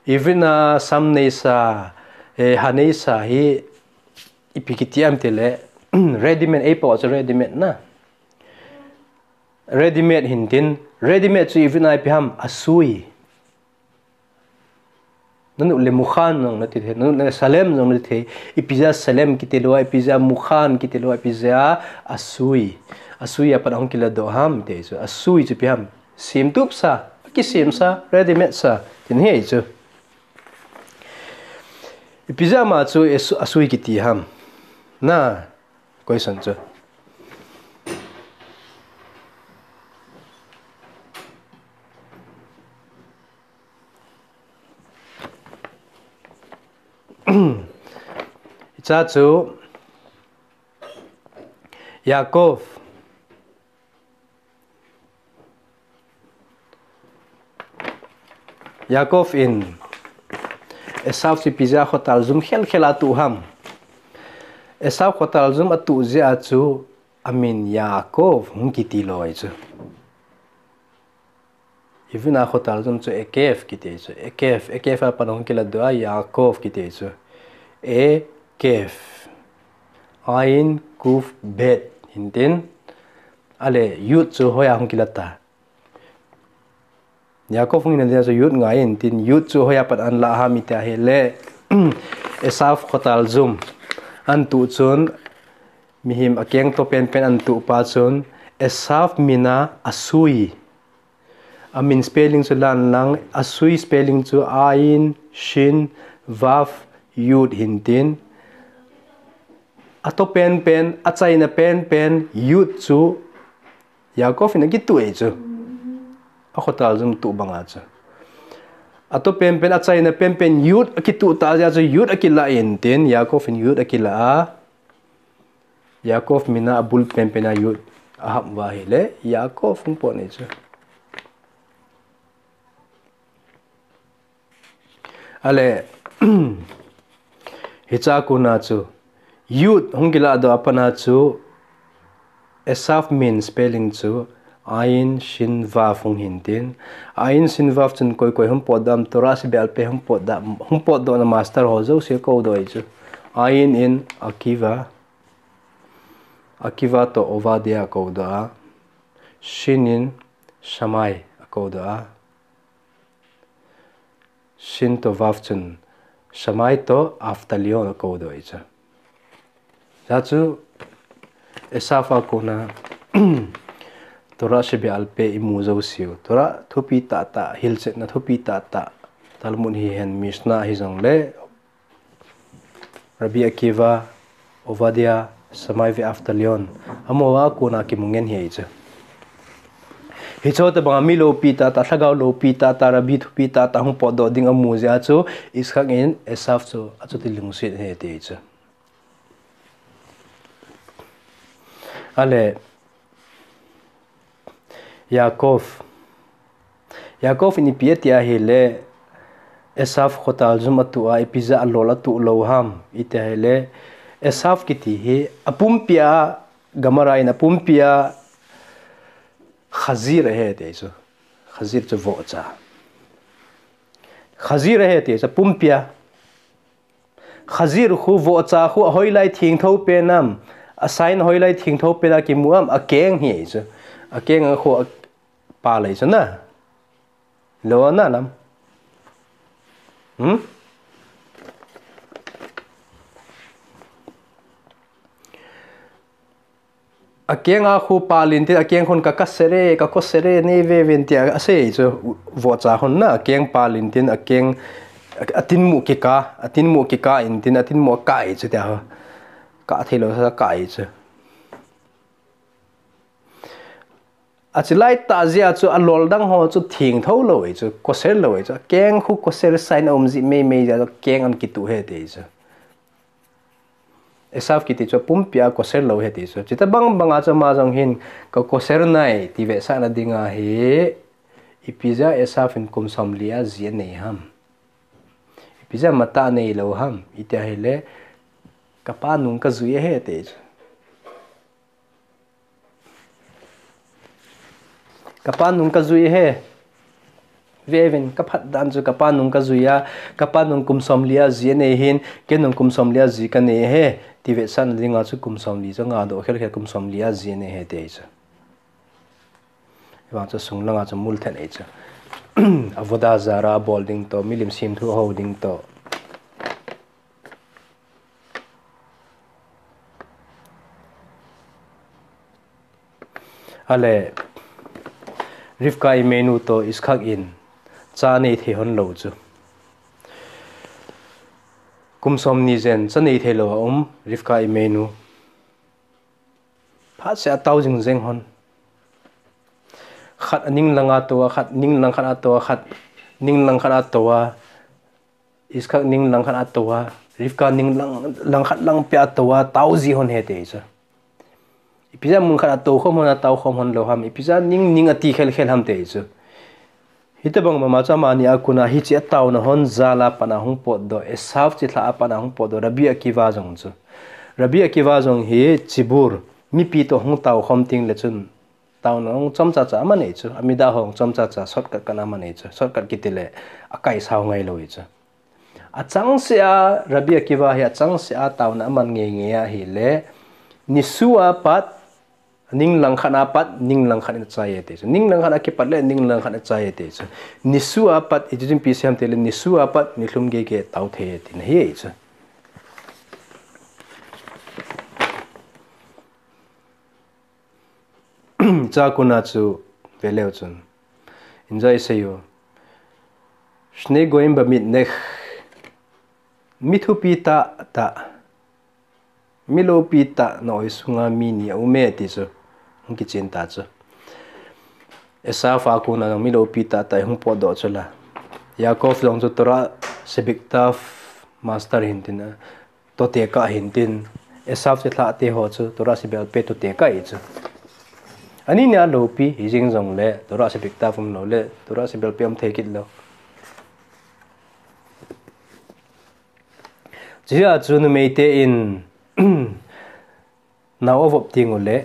Ivin a sam neisa, eh, ha neisa hi ipi kiti am tile, ready-made, eiho a chu ready-made na. Ready-made hin tin, ready-made chu ivin a ipi ham, asui. Nanop le mukhan jong nati thei, nanop le shalem jong nati thei, ipi jeh a shalem kiti lou a, ipi jeh a mukhan kiti lou a, ipi jeh a asui. Asui a pat hung kiladoh ham ti chu, asui chu ipi ham, semtup sa, kisemsa, ready-made sa, tin ahi chu. Ipi jeh a ama chu asu-, asui kiti ham. Na, question chu. Hiche chu Yaakov. Yaakov in Esav chu ipi jeh a khotal jum khel khel a atuh ham. Esav khotal jum atuh jeh a chu amin Yaakov hung kiti lou ahi chu. Ivin a khotal jum chu Ekev kiti chu. Ekev, Ekev a pat hung kiladoh a Yaakov kiti chu. Ekev. Ayin Kuf Bet hin tin. Ale Yud chu hoiya hung kila ta. Yaakov hung hina dia chu Yud ngai in tin, Yud chu hoiya pat ana la ham iti ahile, Esav khotal jum ana tuh chun, mihem akeng to penpen ana tuh pa chun, Esav min a asui. Amin spelling chu lan lang, asui spelling chu Ayin, Shin, Vav, Yud hin tin. Ato penpen, achaina penpen, Yud chu Yaakov in akituh e chu. Akhotal jum tuh banga chu. Ato penpen, achaina penpen, Yud akituh ta jeh a chu, Yud akilah in tin, Yaakov in Yud akilah a. Yaakov min a abul penpen a Yud ahap uva ahile, Yaakov hung pot e chu. Ale, hiche a kona chu, Yud hung kilah doh a pat a chu, Esaf min spelling chu, Ayin Shin Vav hung hin tin. Ayin Shin Vav chun koi koi hung potdoh ham, Torah Shebe'al Peh hung potdoh, hung potdoh na master ho jouse kou doh ahi chu. Ayin in Akiva, Akiva toh Ovadia akou doh a. Shin in Shammai akou doh a. Shin toh Vav chun Shammai toh Avdalion akou doh ahi chu. Hijeh chun Esaf a kona Torah Shebe'al Peh imu jouseu. Torah thupi tahtah, hilchetna thupi tahtah. Talmud hihen, Mishnah hijongle, Rabbi Akiva, Ovadia, Shammai ve Avdalion. Amaho a kona kimu ngen ahi chu. Hiche tobang a mi loupi tahtah, lhagao loupi tahtah, Rabbi thupi tahtah hung potdoh ding amu jeh a chu, Yitzchak in Esaf chu achuti lungset ahi ati chu. Ale, Yaakov. Yaakov in ipi ati ahile, Esaf khotal jum atuh a, ipi jeh a alol atuh lou ham iti ahile, Esaf kiti hi, apumpi a, Gemara in apumpi a, Chazir ahi ati chu. Chazir chu vohcha. Chazir ahi ati chu, apumpi a. Chazir khu, vohcha khu, ahoilai thengtho pen ham, a sign ahoilai thengtho pen a kimu ham, akeng ahi chu. Akeng a khu apal ahi chu na. Lou na lam. Hmm? Akeng a khu pal in tin, akeng khun ka kasere, ka kosere, nei ve ven tia asei chu, vohcha khun na, akeng pal in tin, akeng, atinmu kika, atinmu kika in tin, atinmu akai chu tia ho. Ka thei lou sa kai chu. Achilai tah jeh a chu alol dang ho chu thengtho lou ahi chu, koser lou ahi chu, akeng khu koser sign aum jeh mei mei jeh a chu, akeng an kituh ahi ati chu. Esaf kiti chu apumpi a koser lou ahi ati chu. Chuti bang bang a chu ama jong hin ka koser nai ti vetsahna ding ahi. Ipi jeh a Esaf in kum somli a ji anei ham. Ipi jeh a matah anei lou ham. Iti ahile, kapa nung kajui ahi ati chu. Kapa nung kajui ahi. Ve uvin, kaphat dan chu kapa nung kajui a, kapa nung kum somli a ji anei hin, kei nung kum somli a ji kanei ahi, ti vetsahna ding a chu kum somli chu ngadoh khel khel kum somli a ji anei ahi ati chu. Hivang chu sung lang a chu mul then ahi chu. Avodah Zarah bol ding toh, milim semthu hou ding toh. Ale, Rivka Imenu toh Yitzchak in cha nei thei hon lou chu. Kum somni jen cha nei thei lou a um, Rivka Imenu. Phat seh a tao jing jeng hon. Khat aning lang a tou a, khat ning lang khat a tou a, khat ning lang khat a tou a. Yitzchak ning lang khat a tou a, Rivka ning lang, lang khat lang pia a tou a, tao ji hon ahi ati chu. Ipi jeh a mun khat a tou khom hon a tao khom hon lou ham, ipi jeh a ning ning ati khel khel ham ati chu. Hitobang mama chu amani a kon a hiche a taona hon jal a pat a hung potdoh, Esaf chilhah a pat a hung potdoh, Rabbi Akiva jong chu. Rabbi Akiva jong hi chibur, mipi toh hung tao khom teng le chun, taona hung chomcha cha aman ahi chu, Amidah ho hung chomcha cha, shortcut khat aman ahi chu, shortcut kiti le, akaisau ngai lou ahi chu. Achangseh a, Rabbi Akiva hi achangseh a taona aman ngei ngei ahile, nisua pat, ning lang khat a pat, ning lang khat in achai e ati chu. Ning lang khat a kipat le, ning lang khat in achai e ati chu. Nisua pat, iti chun ipi asei ham itile, nisua pat, nilhum gei gei tao thei e tina ahi chu. Cha kona chu ve leu chun. Inja isei u. Shnei goyim bamidnech. Mi thupi tahtah. Mi loupi tah na oi sunga mi ni aum e ti chu. Hung kichen ta chu. Esaf a kona jong mi loupi tahtah hung potdoh chu la. Yaakov jong chu Torah Shebiktav master hin tin a. Tote kah hin tin, Esaf chilhah te ho chu, Torah Sheba'al Peh tote kah ahi chu. Ani nia loupi, hijing jongle, Torah Shebiktav um lou le, Torah Sheba'al Peh um thei kit lou. Chujeh chun numeite in nao avop teng uleh,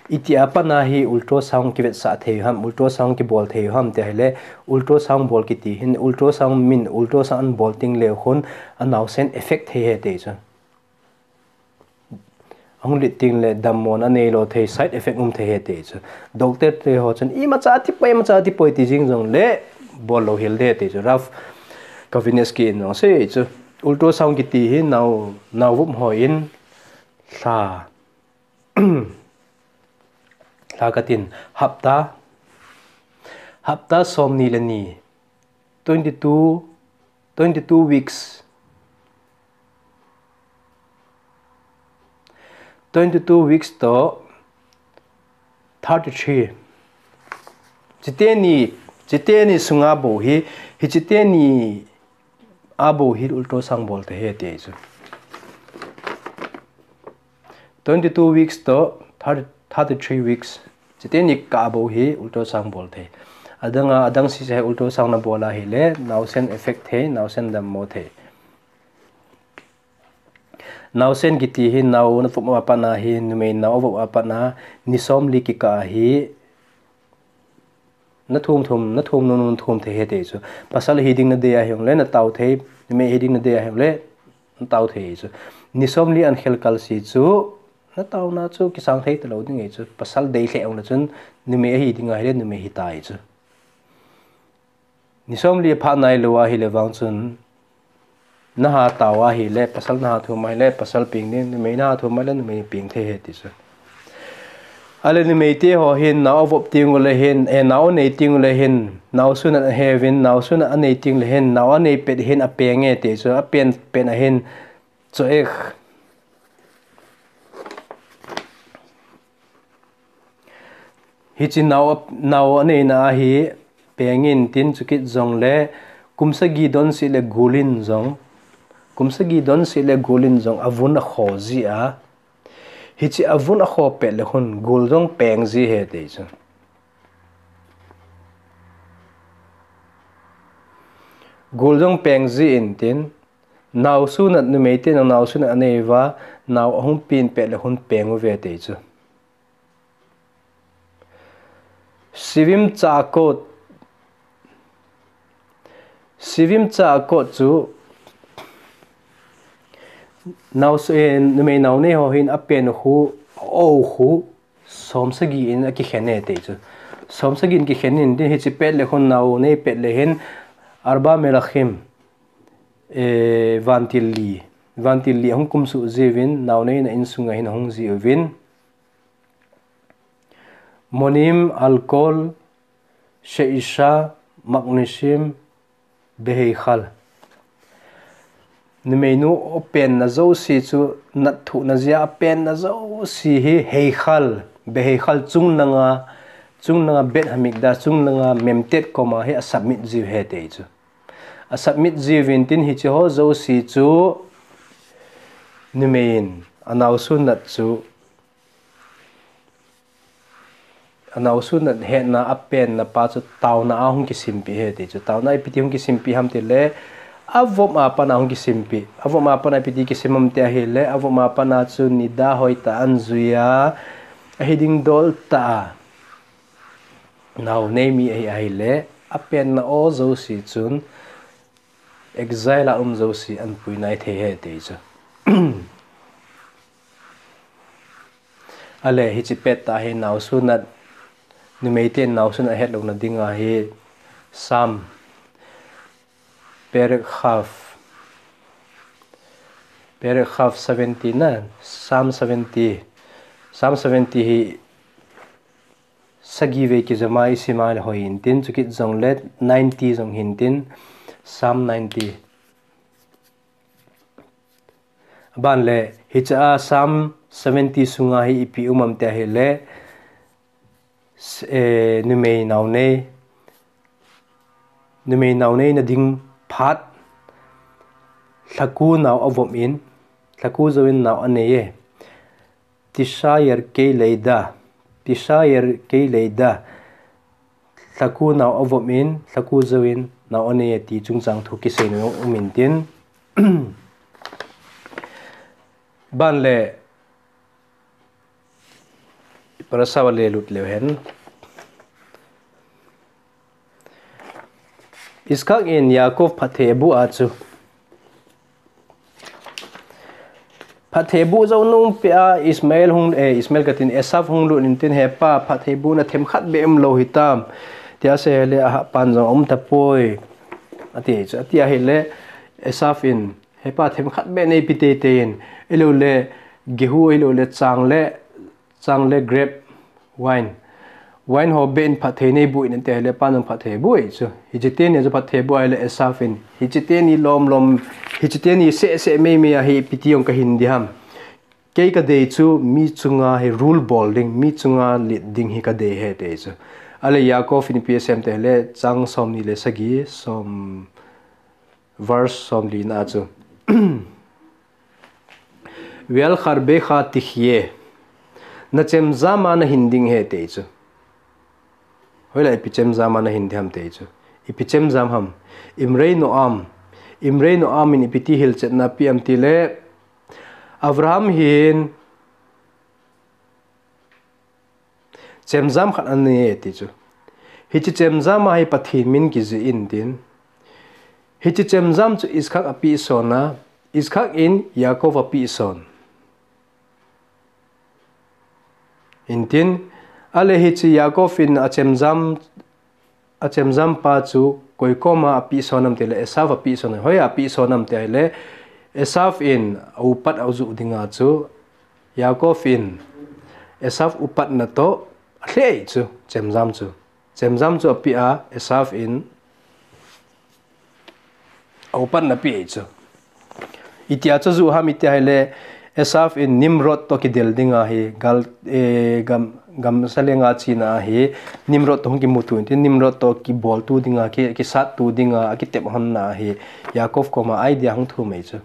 iti a pat a hi ultrasound kivetsah thei ham, ultrasound kibol thei ham ti ahileh, ultrasound bol kiti hin, ultrasound min, ultrasound bol teng leh hin, anaosen effect thei ahi ti chu. Ahung lut teng leh dammo na neilou thei, side effect um thei ahi ti chu. Doctor te ho chun, imacha ati poi, imacha ati poi ti jing jongleh, bol lou hel ding ahi ti chu. Ralph Kaveninsky in jong asei chu. Ultrasound kiti hi nao, nao vop hon, lha, lha katin, hapta, hapta somni le ni, twenty-two, twenty-two weeks, twenty-two weeks to thirty-three. Chiteni, chiteni sunga bou hi, hichiteni a bou hi ultrasound bol thei ahi ti chu. Twenty-two weeks to thirty, thirty-three weeks. Chiteni kah a bou hi ultrasound bol thei. Adang a, adang sese hi ultrasound nabol ahileh, naosen effect thei, naosen dammo thei. Naosen kiti hi nao navop a pat a hi, numei nao avop a pat a, ni somli kikah a hi, nathum thum, nathum nom nom thum thei ahi ti chu. Pasal hiding nadei ahijongleh natao thei, numei hiding nadei ahijongleh natao thei chu. Ni somli ahin khel kal sese chu, nataona chu kisang thei talou ding ahi chu. Pasal dei lheh jongleh chun, numei hiding ahileh numei hita ahi chu. Ni somli phat nailou ahileh vang chun, naha tao ahileh, pasal naha thum ahileh, pasal peng ding, numei naha thum ahileh, numei peng thei ahi ti chu. Ahileh numeite ho hin, nao avop teng uleh hin, eh, nao anei teng uleh hin, nao sunat aheuvin, nao sunat anei teng uleh hin, nao anei pet hin apeng e ti chu, apen, pen ahin, chu ek. Hiche nao, nao aneina ahi, peng intin chukit jongleh, kum sagi don seh leh gul in jong, kum sagi don seh leh gul in jong, avun akho ji a. Hiche avun akho pet leh hin, gul jong peng ji ahi ti chu. Gul jong peng ji intin, nao sunat numeite nao, nao sunat anei uva, nao ahung pen pet leh hin peng uve ti chu. Sivim cha kot, sivim cha kot chu, nao su-, eh, numei nao nei ho hin apen khu, o khu, som sagi in akikhen e ti chu. Som sagi in kikhen intin hiche pet leh hin nao nei pet leh hin arba melachim, eh, vantil li. Vantil li ahung kumsuh jiuvin, nao neina insunga hin ahung jiuvin. Monim, alcohol, sheisha, magnesium, beheichal. Numeinu apenna jouse chu nat thuhna jeh a apenna jouse hi heichal, beheichal chunglanga, chunglanga Beit Hamikdash, chunglanga Mem Tet koma hi asubmit jiu ahi ti chu. Asubmit jiuvin tin hiche ho jouse chu numeiyin anaosu nat chu Anaosu nat hetna apenna pa chu taona a hung kisimpeh ahi ti chu. Taona a ipi ti hung kisimpeh ham tileh, avop a pat a hung kisimpeh. Avop a pat a ipi ti kisim ham ti ahileh, avop a pat a chu nida hoitah a anjui a, ahi ding dol tah a nao nei mi ahi, ahileh, apenna o jouse chun, exile a um jouse anpui nai thei ahi ti chu. Ahileh, hiche pettah hi naosu nat, numeiten naosu nat ahet louna dinga hi Psalm, Perek Chaf, Perek Chaf seventy na, Psalm seventy, Psalm seventy hi sagi vei kijom a isim a leh hoi intin, chukit jongleh ninety jong hintin, Psalm ninety. Aban leh, hiche a Psalm seventy sunga hi ipi um ham ti ahileh, s-, eh, numei nao nei, numei nao neina ding phat, lhaku nao avop in, lhaku jouvin nao anei e. Tisha yerkei leida, Tisha yerkei leida, lhaku nao avop in, lhaku jouvin nao anei ti chungchang thu kisei nom um intin. Ban le parasha va le lut leu hen. Iskak in Yaakov phatthei abu a chu. Phatthei bu jou nung pia Ismael hung, eh, Ismael katin Esav hung lut intin, "He pa, phatthei bu na themkhat beh um lou hitam?" Tia asei le, "Aha, pan jong um tapoi," ati chu. Ati ahile Esav in, "He pa, themkhat beh neipe teitei in, ahilou le gehu, ahilou le chang le, chang le grape wine, wine ho beh in phatthei neibu in," ati ahile, pan jong phatthei abu e chu. Hiche teni chu phatthei abu ahile Esav in, "Hiche teni lom lom, hiche teni seh seh mei mei ahi, ipi ti jong kahin ding ham. Kei kadei chu mi chunga hi rule bol ding, mi chunga lit ding hi kadei ahi," ati chu. Ahile Yaakov in ipi asei em ati ahile, chang somni le sagi, som, verse somli na chu. "Ve'al kharbecha tichya. Na chemjam a nahin ding ahi," ati chu. Hoilai ipi chemjam a nahin ding ham ati chu. Ipi chemjam ham. Imrei Noam. Imrei Noam in ipi ti hilchetna ape em ati le, Abraham hin chemjam khat anei e ati chu. Hiche chemjam a hi Pathen min kijih intin. Hiche chemjam chu Iskak apeh son a, Iskak in Yaakov apeh son intin. Ahile hiche Yaakov in achemjam, achemjam pa chu koi koma apeh son em ati le, Esav apeh son a. Hoiya apeh son em ati ahile, Esav in aupat ajuh dinga chu, Yaakov in Esav upatna toh alheh e chu, chemjam chu. Chemjam chu apeh a, Esav in aupatna apeh e chu. Itia chu ajuh ham iti ahile, Esav in Nimrod toh kidel dinga hi, gal, eh, gam, gamsa lenga chena ahi, Nimrod toh hung kimuto intin, Nimrod toh kibolto dinga, ki, kisatto dinga, akitep honna ahi, Yaakov koma idea hung thum e chu.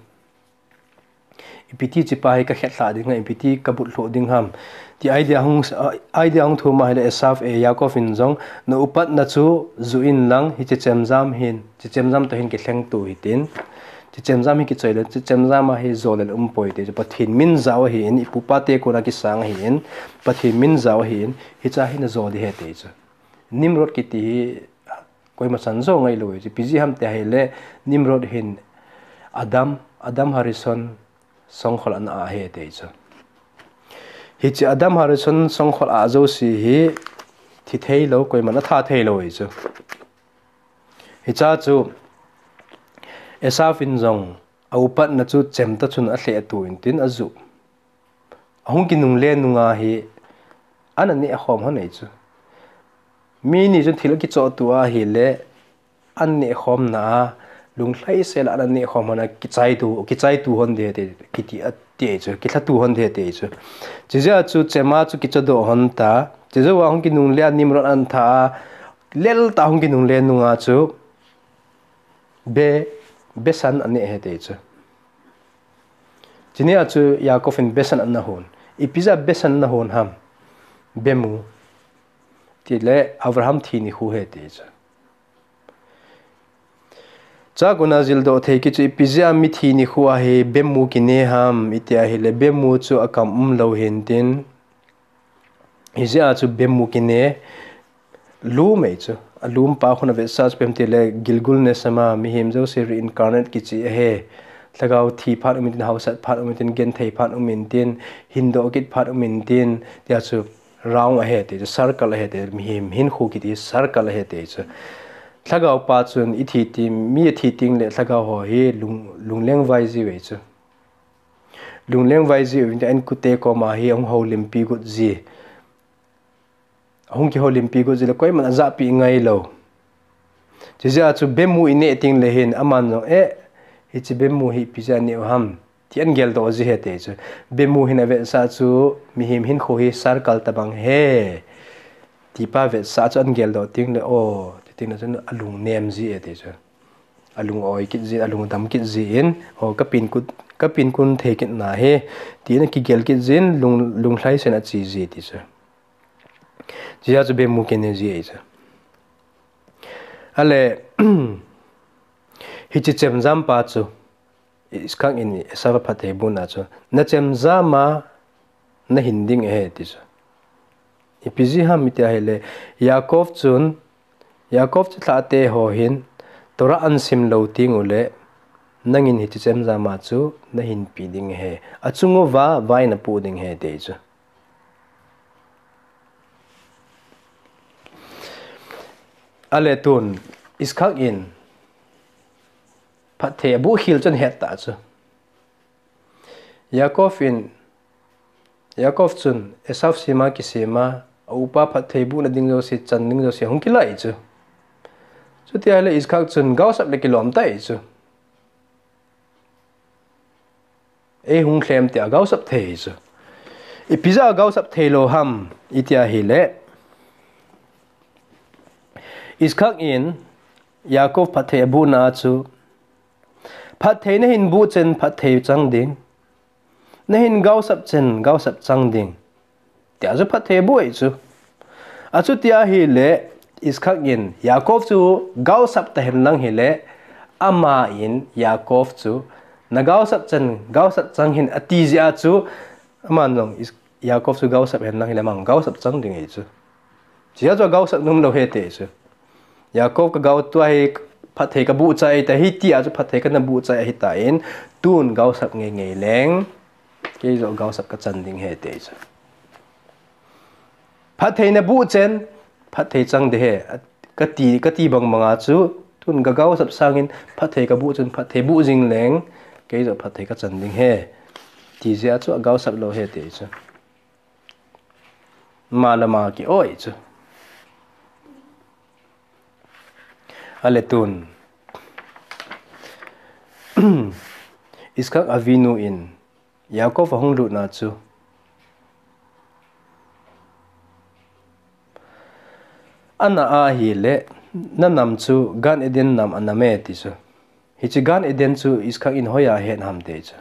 Ipi ti hiche pa hi kakhetlhah ding ham, ipi ti kabut lhuh ding ham. Ti idea hung, idea hung thum ahile Esav, eh, Yaakov in jong, na upatna chu juh in lang, hiche chemjam hin, hiche chemjam toh hin kilhengto hitin. Hiche chemjam hi kichoi le, hiche chemjam a hi jolel umpoi ati chu. Pathen min jao ahin, ipupa te kona kisang ahin, Pathen min jao ahin, hicha hi najol ding ahi ati chu. Nimrod kiti hi, koima chan jo ngailou e chu. Ipi jeh ham ati ahile, Nimrod hin Adam, Adam Harishon songkhol ana ah ahi ati chu. Hiche Adam Harishon songkhol ah jouse hi thi theilou, koiman atha theilou ahi chu. Hicha chu Esav in jong aupatna chu chemta chun alhehto intin ajuh. Ahung kinungle nunga hi ana nehkhom hon ahi chu. Mi ni chun thil akichohto ahile, ana nehkhomna a, lunglhaisel a ana nehkhom hon a, kichaitu, kichaitu hon ding ahi ati, kiti ati ahi chu, kilhatu hon ding ahi ati ahi chu. Chujeh a chu chema chu kichodoh hon ta, chujouva hung kinungle a Nimrod ana tha a, lel tah a hung kinungle nunga chu, be, besan aneh ahi ati ahi chu. Chunia chu Yaakov in besan ana hon. Ipi jeh a besan ana hon ham. Be mu. Tile Abraham thi nikho ahi ati chu. Chua kona jildoh thei kit chu ipi jeh a mithi nikho a hi be mu kine ham iti ahile be mu chu akam umlou hintin. Hijeh a chu be mu kine lum ahi chu. Alum pa khun avetsah chu ipi ham tile Gilgul Neshama, mihem jouse reincarnate kiche ahi. Lhagao thi phat um intin, haosat phat um intin, genthei phat um intin, hindoh kit phat um intin, tia chu round ahi ati chu, circle ahi ati, mihem hinkho kiti circle ahi ati chu. Lhagao pa chun ithi teng, mi athi teng le lhagao ho hi lung, lunglengvai jiu ahi chu. Lunglengvai jiu in, ankute koma hi ahung houlimpi got ji. Ahung kihoulimpi got ji le koiman ajahpeh ngailou. Chujeh a chu be mu ineh teng le hin aman jong, eh, hiche be mu hi ipi jeh a neh u ham, ti ahin geldoh ji ahi ati chu. Be mu hin avetsah chu mihem hinkho hi circle tobang ahi, tipa vetsah chu ahin geldoh teng le, o, ti teng le chun alung nem ji ahi ati chu. Alung oi kit ji, alung dam kit ji in, o, kapen kut, kapen kun thei kit nahi, tin akigel kit jin, lung, lunglhaisel a ache ji ati chu. Chujeh a chu be mu kine ji ahi chu. Ahile, Hiche chemjam pa chu, Iskak in Esau a phatthei buhna chu, na chemjam a na hin ding ahi ti chu. Ipi jeh ham iti ahile, Yaakov chun, Yaakov chu lhahte ho hin, Torah an sim lou teng uleh, nangin hiche chemjam a chu na hinpeh ding ahi. Achung uva vai na poh ding ahi ti chu. Ale tun, Iskak in phatthei abuh khel chun het ta chu. Yaakov in, Yaakov chun Esau sima kisima, a upa phatthei buhna ding jouse, chan ding jouse, hung kilah chu. Chuti ahile Iskak chun gaosap le kilom tai chu. Ei hung lhem tia gaosap thei chu. Ipi jeh a gaosap thei lou ham, iti ahile. Iskak in, Yaakov phatthei abuhna chu. Phatthei na hin buh chen phatthei chang ding. Na hin gaosap chen gaosap chang ding. Tia chu phatthei abuh ahi chu. Achuti ahile, Iskak in, Yaakov chu gaosap ta hen lang hile, ama in, Yaakov chu, na gaosap chen gaosap chang hen ati jeh a chu, aman jong Is-, Yaakov chu gaosap hen lang hile, amang gaosap chang ding ahi chu. Chujeh chu gaosap nom lou ahi ti chu. Yaakov ka gao tua hi phatthei ka buh chai ahi tai, hitia chu phatthei kana buh chai ahi tan, tun gaosap ngei ngei leng, kei joh gaosap ka chan ding ahi ti chu. Phatthei na buh chen, phatthei chang ding ahi, kati, kati bang bang a chu, tun ka gaosap sangin phatthei ka buh chen, phatthei buh jing leng, kei joh phatthei ka chan ding ahi. Ti jeh a chu gaosap lou ahi ti chu. Ama le ama ki-oi chu. Ale tun. Iskak Avinu in Yaakov ahung lutna chu. Ana ahile, na nam chu Gan Eden nam anam e ti chu. Hiche Gan Eden chu Iskak in hoiya ahet ham ti chu.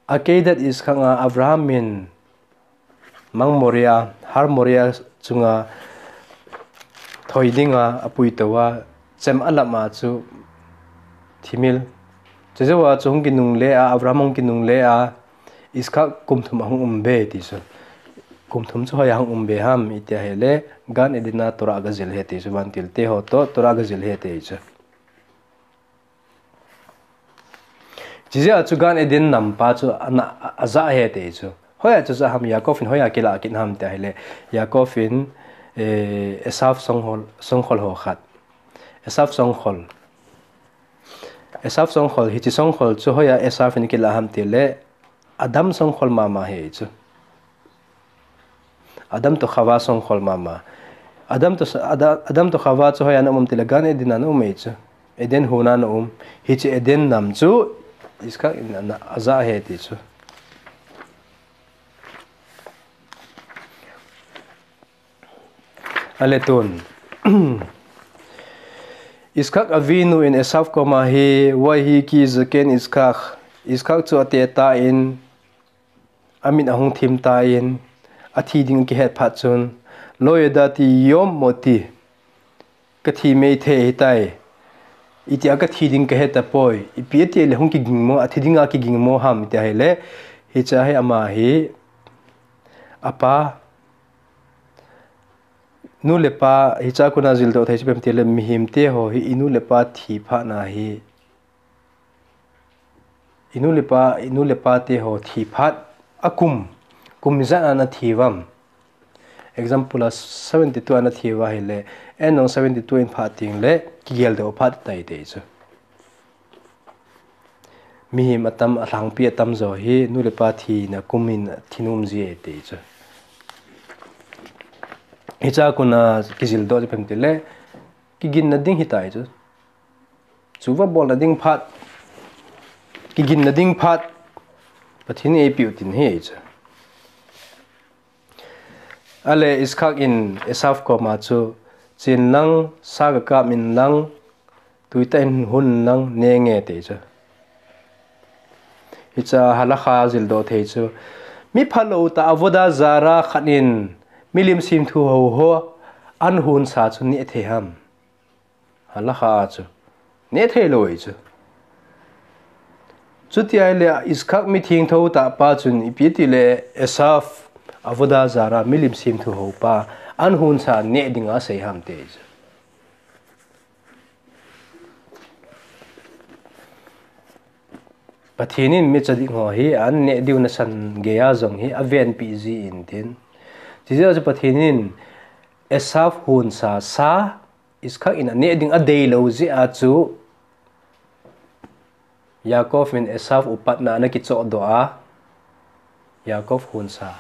Akedat Iskak a Abraham in Mang Moria, Har Moria chunga thoi dinga apui tou a, chem alap a chu thimil. Chujou a chu hung kinungle a, Abraham hung kinungle a, Iskak kum thum ahung um be ti chu. Kum thum chu hoiya hung um be ham iti ahile, Gan Eden a Torah aga jil ahi ti chu, vantil te ho toh Torah aga jil ahi ti chu. Chujeh a chu Gan Eden nam pa chu ana, ajah ahi ti chu. Hoiya chu jah ham, Yaakov in hoiya kilah kit ham ti ahile. Yaakov in, eh, Esau songkhol, songkhol ho khat. Esau songkhol. Esau songkhol, hiche songkhol chu hoiya Esau in kilah ham tile. Adam songkhol mama ahi chu. Adam toh Chava songkhol mama. Adam toh, Ada-, Adam toh Chava chu hoiya ana um tile Gan Eden a ana um ahi chu. Eden hon a ana um. Hiche Eden nam chu Iskak in ana ajah ahi ti chu. Ale tun. Iskak Avinu in Esau koma hi, Vayehi ki zaken Iskak. Iskak chu ateh tan, amit ahung thim tan, athi ding akihet phat chun, Lo yadati yom moti. Kathi mei thei ahitai. Itia kathi ding kahe tapoi. Ipi ati le hung kiging mo, athi dinga kiging mo ham iti ahile. Hiche hi ama hi. Apa. Nu le pa, hiche a kona jildoh thei chu ipi ham tile mihem te ho hi inu le pa thi phat na hi. Inu le pa, inu le pa te ho thi phat a kum. Kum ijat a ana thi uvam. Example a seventy-two ana thi uva ahile, en nong seventy-two in phat teng le, kigeldoh phat tai ti chu. Mihem atam, alhangpi atam jo hi, nu le pa thina kum in thi nom ji e ti chu. Hiche a kona kijildoh chu ipi ham tile, kiginna ding ahitai chu. Chuva bolna ding phat, kiginna ding phat, Pathen in eipeh u tin ahi chu. Ale Iskak in Esau koma chu, chen lang, sa kakap in lang, tui tah in hun lang, nenge ti chu. Hiche a halakha jildoh thei chu. Mi phalou tah avodah zarah khat in, milim semthu ho ho, an hunsa chu neh thei ham? Halakha a chu neh thei lou ahi chu. Chuti ahile Iskak mithengtho tah pa chun ipi tile Esav, Avodah Zarah, milim semthu hou pa, an hunsa neh dinga asei ham ti chu. Pathen in micha ding ho hi an neh diu nasan geiya jong hi avenpi ji in tin. Chujeh a chu Pathen in Esav hunsa sa Iskak in aneh ding adei lou jeh a chu Yaakov in Esav upatna ana kichoh doh a, Yaakov hunsa,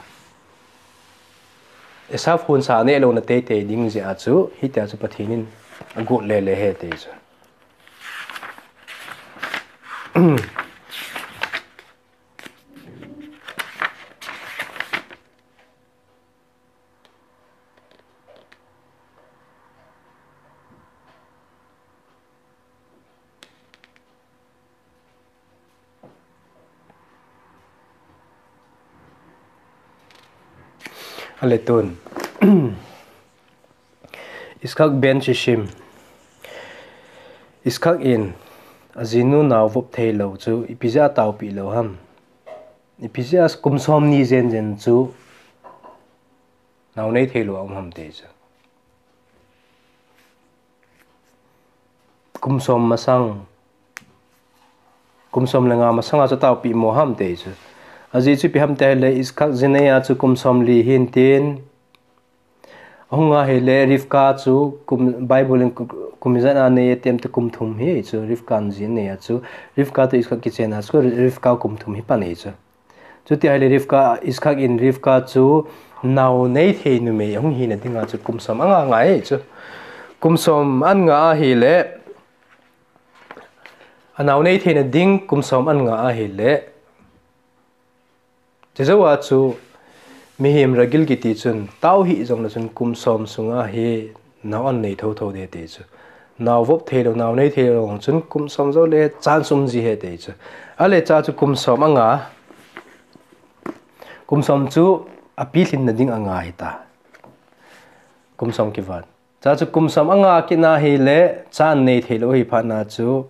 Esav hunsa aneh louna teitei ding jeh a chu hitia chu Pathen in agot lele ahi ti chu. Ale tun. Iskak ben shishim. Iskak in ajinu nao vop thei lou chu ipi jeh a ataopi lou ham? Ipi jeh a kum som ni jen jen chu nao nei thei lou a um ham ti chu. Kum som masang, kum som le nga masang a chu ataopi mo ham ti chu. Ajeh chu ipi ham ti le Iskak jinei a chu kum som li hin tin, ahung ahile Rivka chu kum, Bible in ku-, kum ijat a nei e ti ham ti kum thum hi chu, Rivka in jinei a chu, Rivka toh Iskak kichen a chu Rivka kum thum hi pan ahi chu. Chuti ahile Rivka, Iskak in Rivka chu nao nei thei numei ahung hina dinga chu kum som anga ngai ahi chu. Kum som an nga ahile, anao nei theina ding kum som an nga ahile, chujou a chu mihem ragil kiti chun tao hih jongle chun kum som sunga hi nao an nei thotho ding ti chu. Nao vop thei lou, nao nei thei lou chun kum som jou le chance um ji ahi ti chu. Ale cha chu kum som anga, kum som chu api lhinna ding anga hita. Kum som kivat. Cha chu kum som anga kit na ahile cha an nei thei lou ahi phat na chu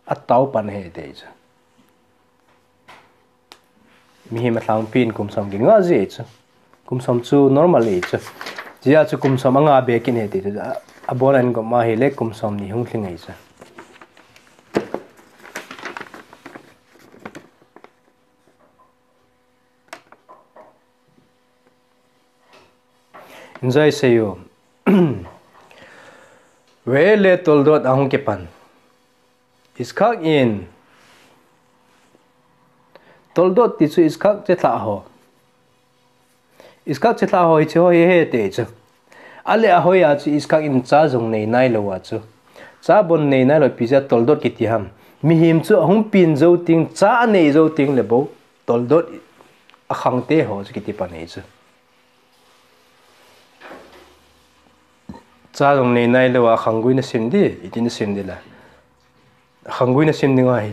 atao pan ahi ti chu. Mihem alhangpi in kum som kinga ji ahi chu. Kum som chu normal ahi chu. Chujeh a chu kum som anga be kit ahi ti chu. A, abon a in gom ahile kum som ni hung lhing ahi chu. Enjoy seiyu. Ve'ele toldot ahung kipan. Iskak in, toldot ti chu Iskak chethah ho. Iskak chethah ho hiche ho hi ahi ti chu. Ale ahoi a chu Iskak in cha jong nei nailou a chu. Cha bon nei nailou ipi jeh a toldot kiti ham? Mihem chu ahung pen jou teng, cha anei jou teng le bou toldot akhang te ho chu kiti pan ahi chu. Cha jong nei nailou a khanggui nasem di, iti nasem di la. Khanggui nasem ding ahi.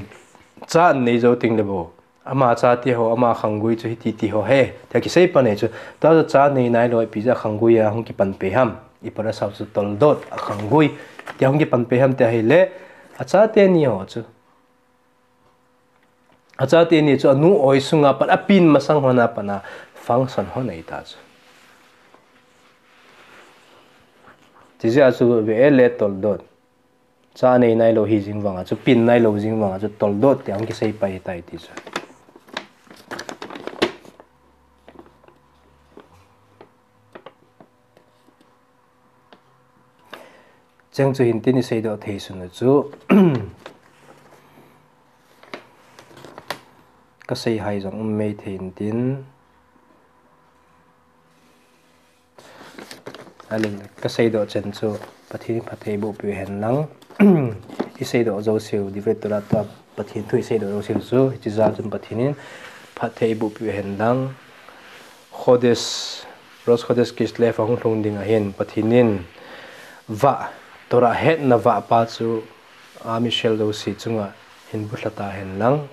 Cha anei jou teng le bou. Ama chate ho, ama khanggui chu hiti ti ho ahi. Tia kisei pan ahi chu. Tua chu cha nei nailou ipi jeh a khanggui a hung kipan pei ham? Ipi asei chu toldot, akhanggui. Tia hung kipan pei ham ti ahile, achate ni ho chu. Achate ni chu anu oi sunga pat apen masang hon a pat a function hon ahi ta chu. Chujeh a chu ve'ele toldot. Cha nei nailou hi jing vang a chu, pen nailou jing vang a chu toldot tia hung kisei pai tai ti chu. Cheng chu hin tin isei doh thei sun u chu. Kasei hai jong um mei thei in tin. Ale, kasei doh chen chu Pathen in phatthei boh peh u hen lang. Isei doh jouse u, Divrei Torah tua Pathen thu isei doh jouse u chu, hiche jal chun Pathen in phatthei boh peh u hen lang. Chodesh, Rosh Chodesh Kislev ahung lhung ding ahin, Pathen in vah, Torah hetna vah pa chu, Am Yisrael jouse chunga hin bulha ta hen lang.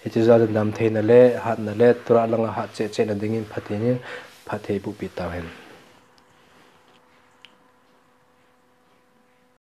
Hiche jal chun damtheina le, hatna le, Torah langa hat cheh cheh na dingin Pathen in phatthei boh peh tau hen.